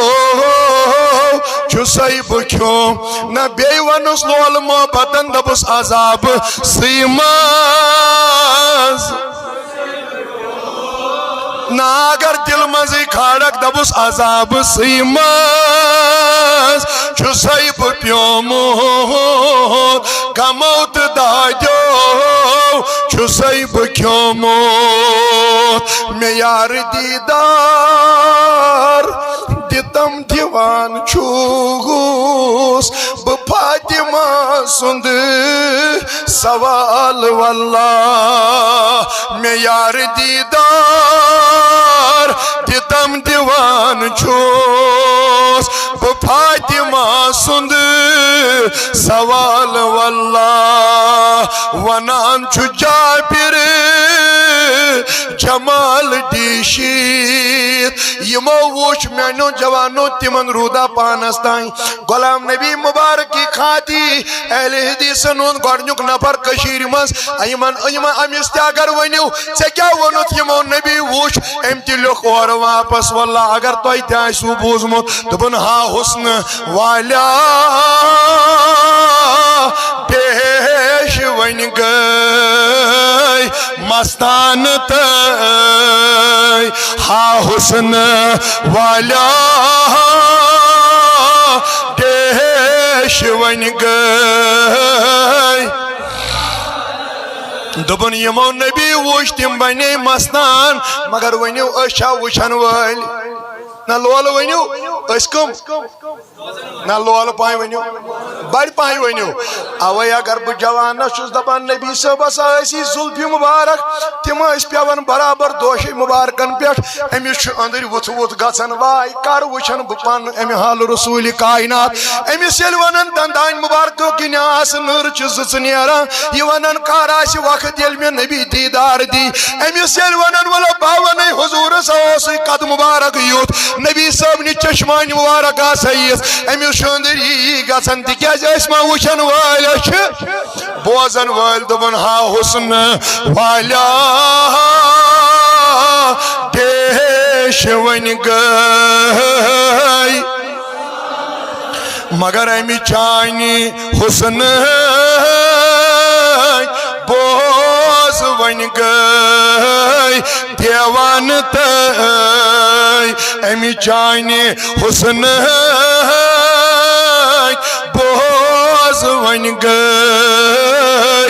چھُسَے بہٕ کھیوم۔ نہ بیٚیہِ وَنُس لول محبتن، دوٚپُس، عذابہٕ سٕے منٛز۔ نہ اگر دل منٛزٕے کھارکھ، دَپُس، عذابہٕ سٕے منٛز چھُسَے بہٕ پیومُت، غمو تہٕ دادیو چھُسَے بہٕ کھیومُت۔ مےٚ یار دیٖدار دِتم دِوان چھُس بہٕ فاطمہ سُنٛد سوال، واللہ مےٚ یار دیٖدار دِتم دِوان چھُس بہٕ فاطمہ سُنٛد سوال، واللہ ونان چھُ جابر جمال ڈیشیت۔ یِمو وُچھ میانیو جوانو، تِمن روٗدا پانس تام غلام نبی مبارک کی خاطی اہل حدیثن ہُنٛد گۄڈنیُک نفر کٔشیٖرِ منٛز۔ یِمن، یِمن، أمِس تہِ اگر ؤنِو، ژےٚ کیٛاہ ووٚنُتھ یِمو نبی وُچھ؟ أمۍ تہِ لیوٚکھ اورٕ واپس، واللہ اگر تۄہہِ تہِ آسِوٕ بوٗزمُت۔ دوٚپُن، ہا حسنہٕ والیا پیش وۄنۍ گٔے مستان تہٕ ہا حسن والیا پیش وۄنۍ گٔے۔ دوٚپُن، یِمو نبی وُچھ، تِم بنے مستان، مگر ؤنِو، أسۍ چھا وٕچھن وٲلۍ؟ نہ لولہٕ ؤنِو، أسۍ کٕم؟ نہ لولہٕ پہن ؤنِو، بڑِ پہن ؤنِو۔ اوے اگر بہٕ جوانس چھُس دپان، نبی صٲبس ٲسی زُلفہِ مُبارک، تِم ٲسۍ پٮ۪وان برابر دوشے مُبارکن پٮ۪ٹھ۔ أمِس چھُ أنٛدٕرۍ وُتھ وُتھ گژھان، واے کر وٕچھن بہٕ پنُن امہِ حال رسول کائنات۔ أمِس ییٚلہِ ونان دندانۍ مُبارکو کِنۍ آسہٕ نٔر چھِ زٕژٕ نیران، یہِ ونان کر آسہِ وقت ییٚلہِ مےٚ نبی دیٖدار دی۔ أمِس ییٚلہِ ونان، وَلہٕ بہٕ وَنَے حضوٗرس اوسُے قد مُبارک یُتھ، نبی صٲبنہِ چشمانہِ مُبارک آسے یِژھ، أمِس چھُ أنٛدٕرۍ یی یی گژھان، تِکیٛازِ أسۍ ما وٕچھن وٲلۍ، أسۍ چھِ بوزن وٲلۍ۔ دوٚپُن، ہا حسن والیا پیش وۄنۍ گٔے۔ مگر امہِ چانہِ حسنٕکۍ بوز وۄنۍ گٔے دیوانہٕ تہٕ امہِ چانہِ حسنٕکۍ بوز وۄنۍ گٔے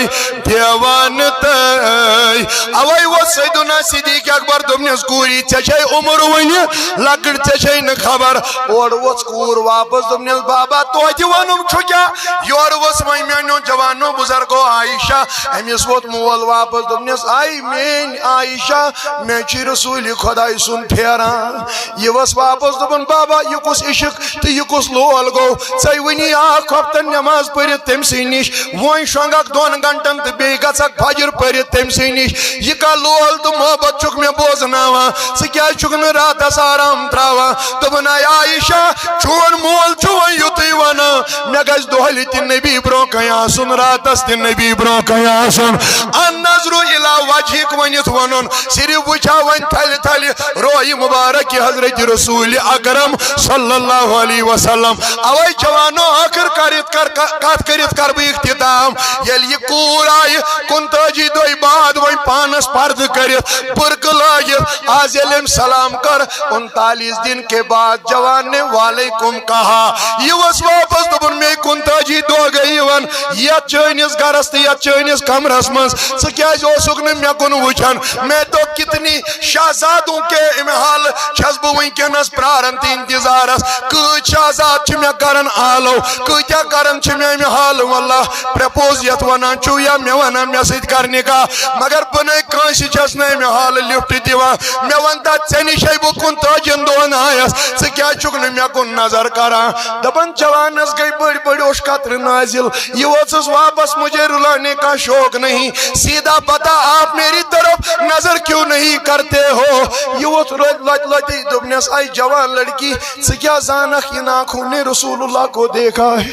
دیوان تہٕ اوے ووت سیدنا صدیق اکبر، دوٚپنس، "کوٗری، ژےٚ چھے عمر وُنہِ لۄکٕٹ، ژےٚ چھے نہٕ خبر۔" اورٕ ووٚژھ کوٗر واپس، دوٚپنس، "بابا، توتہِ ووٚنُم چھُ کیٛاہ؟" یورٕ ووٚژھ وۄنۍ میٛانیو جوانو بُزرگو عائشہ، أمِس ووٚتھ مول واپس، دوٚپنس، "آے میٛٲنۍ عائشہ، مےٚ چھُے رسول خۄداے سُنٛد پھیران۔" یہِ ووٚژھ واپس، دوٚپُن، "بابا، یہِ کُس عشق تہٕ یہِ کُس لول گوٚو؟ ژَے وُنی اکھ ہفتن نٮ۪ماز پٔرِتھ تٔمۍ سٕے نِش، وۄنۍ شۄنٛگکھ دۄن گھنٹن تہٕ بیٚیہِ گژھکھ فجر پٔرِتھ تٔمۍ سٕے نِش۔ یہِ کیٛاہ لول تہٕ محبت چھُکھ مےٚ بوزناوان؟ ژٕ کیٛازِ چھُکھ نہٕ راتس آرام تراوان؟" دوٚپُن، "اے عائشہ، چون مول چھُ وۄنۍ یُتُے ونان، مےٚ گژھِ دۄہلہِ تہِ نبی برونٛہہ کنہِ آسُن، راتس تہِ نبی برونٛہہ کنہِ آسُن۔ النظر الی وجہک" ؤنِتھ ووٚنُن، صرف وٕچھا وۄنۍ تھلہِ تھلہِ رویہِ مبارک حضرت رسول اکرم صلی اللہ علیہ وسلم۔ اوے جوانو، ٲخر کٔرِتھ کر، ک-، کتھ کٔرِتھ کر بہٕ اختتام۔ ییٚلہِ یہِ کوٗر آیہِ کُنتٲجی دۄہہِ بعد وۄنۍ پانس پردٕ کٔرِتھ، برقعہٕ لٲگِتھ، آز ییٚلہِ أمۍ سلام کٔر، انتالیس دن کے بعد جوان نے وعلیکم کہا۔ یہِ اوس واپس، دوٚپُن، "مے کُنتٲجی دۄہ گٔے یِوان یتھ چٲنِس گرس تہٕ یتھ چٲنِس کمرس منٛز، ژٕ کیٛازِ اوسُکھ نہٕ مےٚ کُن وٕچھان؟" میں تو کتنی شہزادوں کے امہِ حالہٕ چھَس بہٕ وٕنکیٚنَس پراران تہٕ انتظارس۔ کۭتۍ شہزاد چھِ مےٚ کران آلو، کۭتیٛاہ کران چھِ مےٚ امہِ حالہٕ، واللہ، پرپوز یتھ ونان چھُو یا مےٚ ونان مےٚ سۭتۍ کر نکاح، مگر بہٕ نے کٲنٛسہِ چھَس نہٕ امہِ حالہٕ لفٹ دِوان۔ مےٚ ون تہ، ژےٚ نِشے بہٕ کُنتٲجین دۄہن آیس، ژٕ کیٛازِ چھُکھ نہٕ مےٚ کُن نظر کران؟ دپان جوانس گٔے بٔڑۍ بٔڑۍ اوٚش قطرٕ نازل۔ یہ ووٚژھس واپس، مجھے رلانے کا شوق نہیں، سیدھا بتا آپ میری طرف نظر کیوں نہیں کرتے ہو؟ یہ ووٚژھ لۄتہِ لۄتہِ لۄتہِ، دوٚپنس، اے جوان لڑکی، ژٕ کیٛاہ زانکھ، ان آنکھوں نے رسول اللہ کو دیکھا ہے؟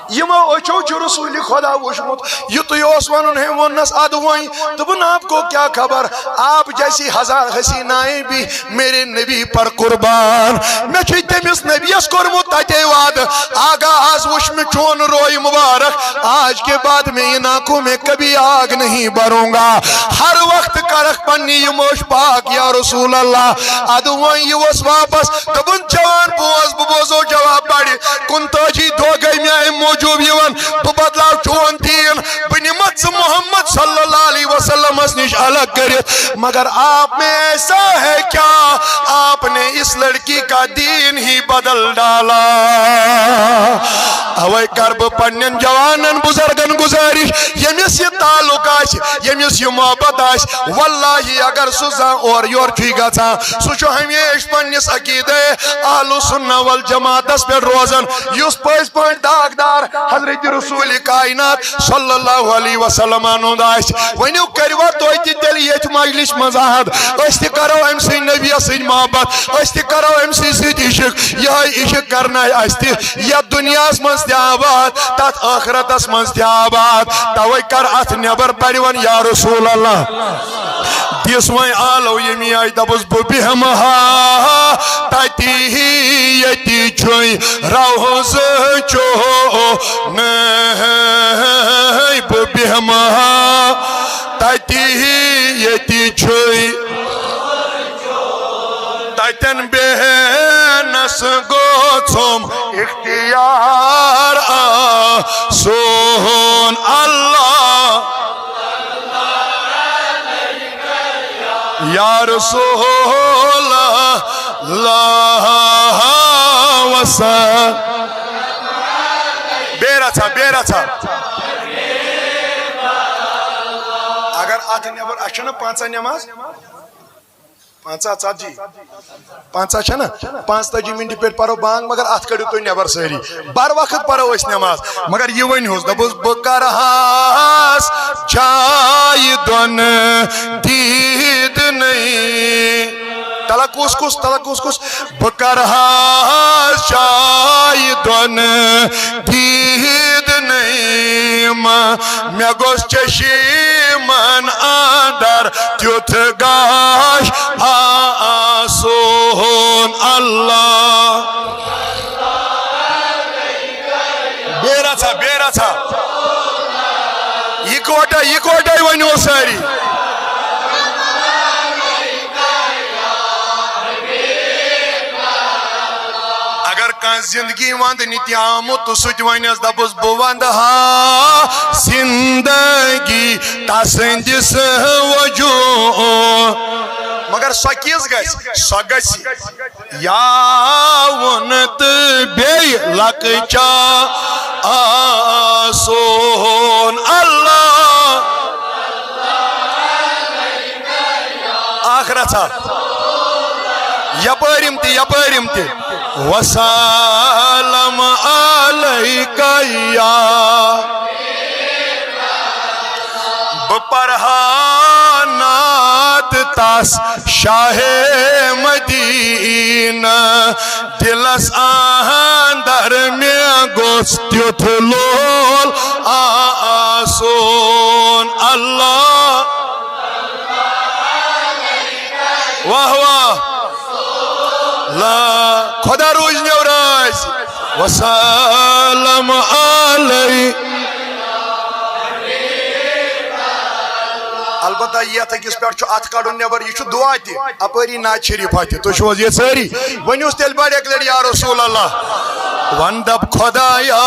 یمو أچھو چھُ رسول خدا وُچھمُت۔ یُتُے اوس ونُن، ہے ووٚننس، ادٕ وۄنۍ، دوٚپُن، آپ کو کیا خبر، آپ جیسی ہزار حسینائیں بھی میرے نبی پر قربان۔ مےٚ چھُ تٔمِس نبیَس کوٚرمُت تَتے وعدٕ، آقا، آز وُچھ مےٚ چون روے مبارک، آج کے بعد میں ان آنکھوں میں کبھی آگ نہیں بھروں گا۔ ہر وقت کرکھ پننہِ یِم اوٚش پاک یا رسول اللہ۔ ادٕ وۄنۍ یہِ اوس واپس، دوٚپُن، جوان بوز، بہٕ بوزو جواب پرِ۔ کُنتٲجی دۄہ گٔے مےٚ اَمہِ موٗجوٗب یِوان، بہٕ بدلاو چون دیٖن، بہٕ نِمتھ ژٕ محمد صلی اللہ علیہ وسلمس نِش الگ کٔرِتھ۔ مگر آپ میں ایسا ہے کیا، آپ نے اس لڑکی کا دین ہی بدل ڈالا۔ اوے کر بہٕ پننٮ۪ن جوانن بزرگن گزارش، ییٚمِس یہِ تعلق آسہِ، ییٚمِس یہِ محبت آسہِ، واللہ اگر سُہ زانٛہہ اورٕ یورٕ چھُے گژھان، سُہ چھُ ہمیشہِ پننِس عقیدے اہل سنہ والجماعتس پٮ۪ٹھ روزان، یُس پٔزۍ پٲٹھۍ داغدار حضرت رسول کائنات صلی اللہ علیہ وسلم ہُنٛد آسہِ۔ ؤنِو، کٔرِوا تُہۍ تہِ تیٚلہِ ییٚتھۍ مجلس منٛز عہد؟ أسۍ تہِ کرو أمۍ سٕنٛدۍ نبیَس سۭتۍ محبت، أسۍ تہِ کرو أمۍ سٕنٛدۍ سۭتۍ عشق۔ یِہوٚے عشق کرنایہِ اَسہِ تہِ یَتھ دُنیاہَس منٛز تہِ آباد، تَتھ ٲخرتَس منٛز تہِ آباد۔ تَوَے کر اَتھ نٮ۪بر پَرِ وَن یا رسول اللہ۔ دِس وۄنۍ آلو ییٚمہِ آیہِ دَپُس بہٕ بیٚہمہٕ ہا تَتی ییٚتی چھُے روضہٕ چونُے، بہٕ بیٚہمہٕ ہا تَتی ییٚتی چھُے۔ تَتٮ۪ن بیٚہنَس گوٚژھُم اختیار آسُن اللہ۔ یا رسول اللہ وسلم۔ بیٚیہِ رژھا، بیٚیہِ رژھا۔ اگر اتھ نٮ۪بر، اسہِ چھنہٕ پنژاہ نٮ۪ماز؟ پنژاہ، ژتجی، پنژاہ چھنہٕ؟ پانٛژتٲجی منٹہِ پٮ۪ٹھ پرو بانگ، مگر اتھ کٔڑِو تُہۍ نٮ۪بر سٲری۔ بر وقت پرو أسۍ نٮ۪ماز۔ مگر یہِ ؤنۍ ہُس، دوٚپُس، بہٕ کرہاس جایہِ دۄن دیٖدنٕے۔ تلہ کُس کُس، تلہ کُس کُس؟ بہٕ کرہاس جایہِ دۄن دیٖدنٕے۔ مےٚ گوٚژھ چشمن اندر تیُتھ گاش آسُن اللہ۔ بیٚیہِ رژھا، بیٚیہِ رژھا۔ یکوٹے، یکوٹے ؤنِو سٲری۔ اگر کانٛہہ زندگی ونٛدنہِ تہِ آمُت تہٕ سُہ تہِ ونٮ۪س، دپُس، "بہٕ ونٛدٕ ہا زندگی تسٕنٛدِس وجوٗد۔" مگر سۄ کِژھ گژھِ؟ سۄ گژھِ یا وُن تہٕ بیٚیہِ لۄکچا آسون۔ اللہ۔ اکھ رژھا۔ یپٲرۍ یِم تہِ، یپٲرۍ یِم تہِ۔ وسلام علیک یا۔ بہٕ پرہا نعت تس شاہ مدینہ، دلس اندر مےٚ گوٚژھ تیُتھ لول آسُن۔ اللہ۔ واہ واہ۔ لا، خدا روٗزۍ نٮ۪و رٲضۍ۔ وسلام علیہ۔ البتہ یتھ أکِس پٮ۪ٹھ چھُ اتھٕ کڑُن نٮ۪بر، یہِ چھُ دعا تہِ، اپٲری نعت شریفہ تہِ۔ تُہۍ چھِو حظ یہِ سٲری؟ ؤنِوس تیٚلہِ بڑِ اکہِ لٹہِ، یا رسول اللہ۔ وَن دَپ، خۄدایا،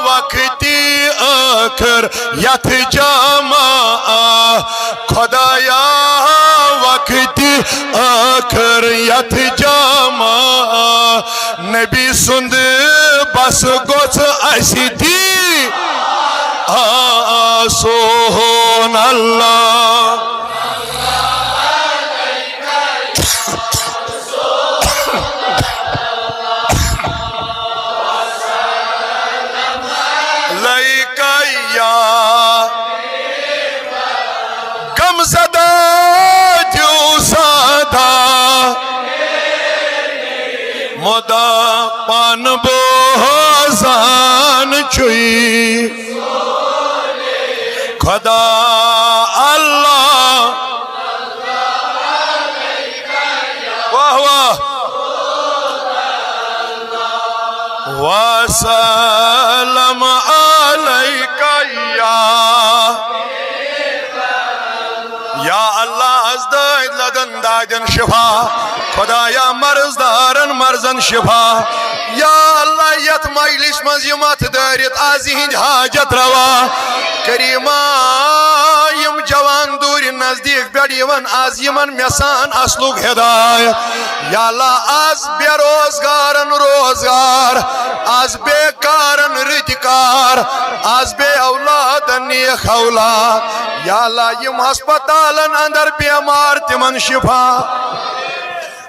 وقتِ ٲخر یَتھ جمعہ، خۄدایا، وقتِ ٲخر یَتھ جمعہ، نبی سُنٛد بس گوٚژھ اَسہِ دی آسون۔ اللہ۔ لئیک یا غم زدہ دیو سادہ، مدام پان بوزان چھُے خدا اللہ۔ واہ واہ۔ وسلام علیک یا، یا اللہ، از دٲدۍ لدن دادٮ۪ن شفا، خدایا، مرض دارن مرضن شفا۔ یا اللہ، یتھ مجلس منٛز یِم اتھ دٲرِتھ از یِہنٛدۍ حاجت روا، کریما، یِم جوان دوٗرِ نزدیٖک پٮ۪ٹھ یِوان، از یِمن میسان اصلُک ہدایت۔ یا اللہ، از بے روزگارن روزگار، از بے کارن رٕتۍ کار، از بے اولادن نیک اولاد۔ یا اللہ، یِم ہسپتالن اندر بیمار، تِمن شفا۔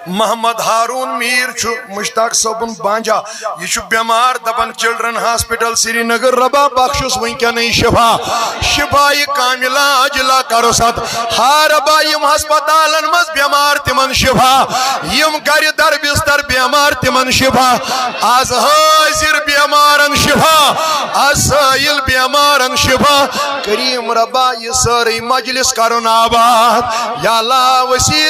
محمد ہارون میر چھُ مشتاق صٲبُن بانجا، یہِ چھُ بیمار، دپان چلڈرن ہاسپٹل سرینگر، ربا بخشُس وٕنکیٚنٕے شفا، شفا کاملہ عاجلہ کرُس عطا۔ ہا ربا، یِم ہسپتالن منٛز بیمار، تِمن شفا، یِم گرِ در بستر بیمار، تِمن شفا، از حٲضِر بیمارن شفا، از سٲیِل بیمارن شفا۔ کریم ربا، یہِ سٲرٕے مجلس کرُن آباد۔ یا اللہ، وسیع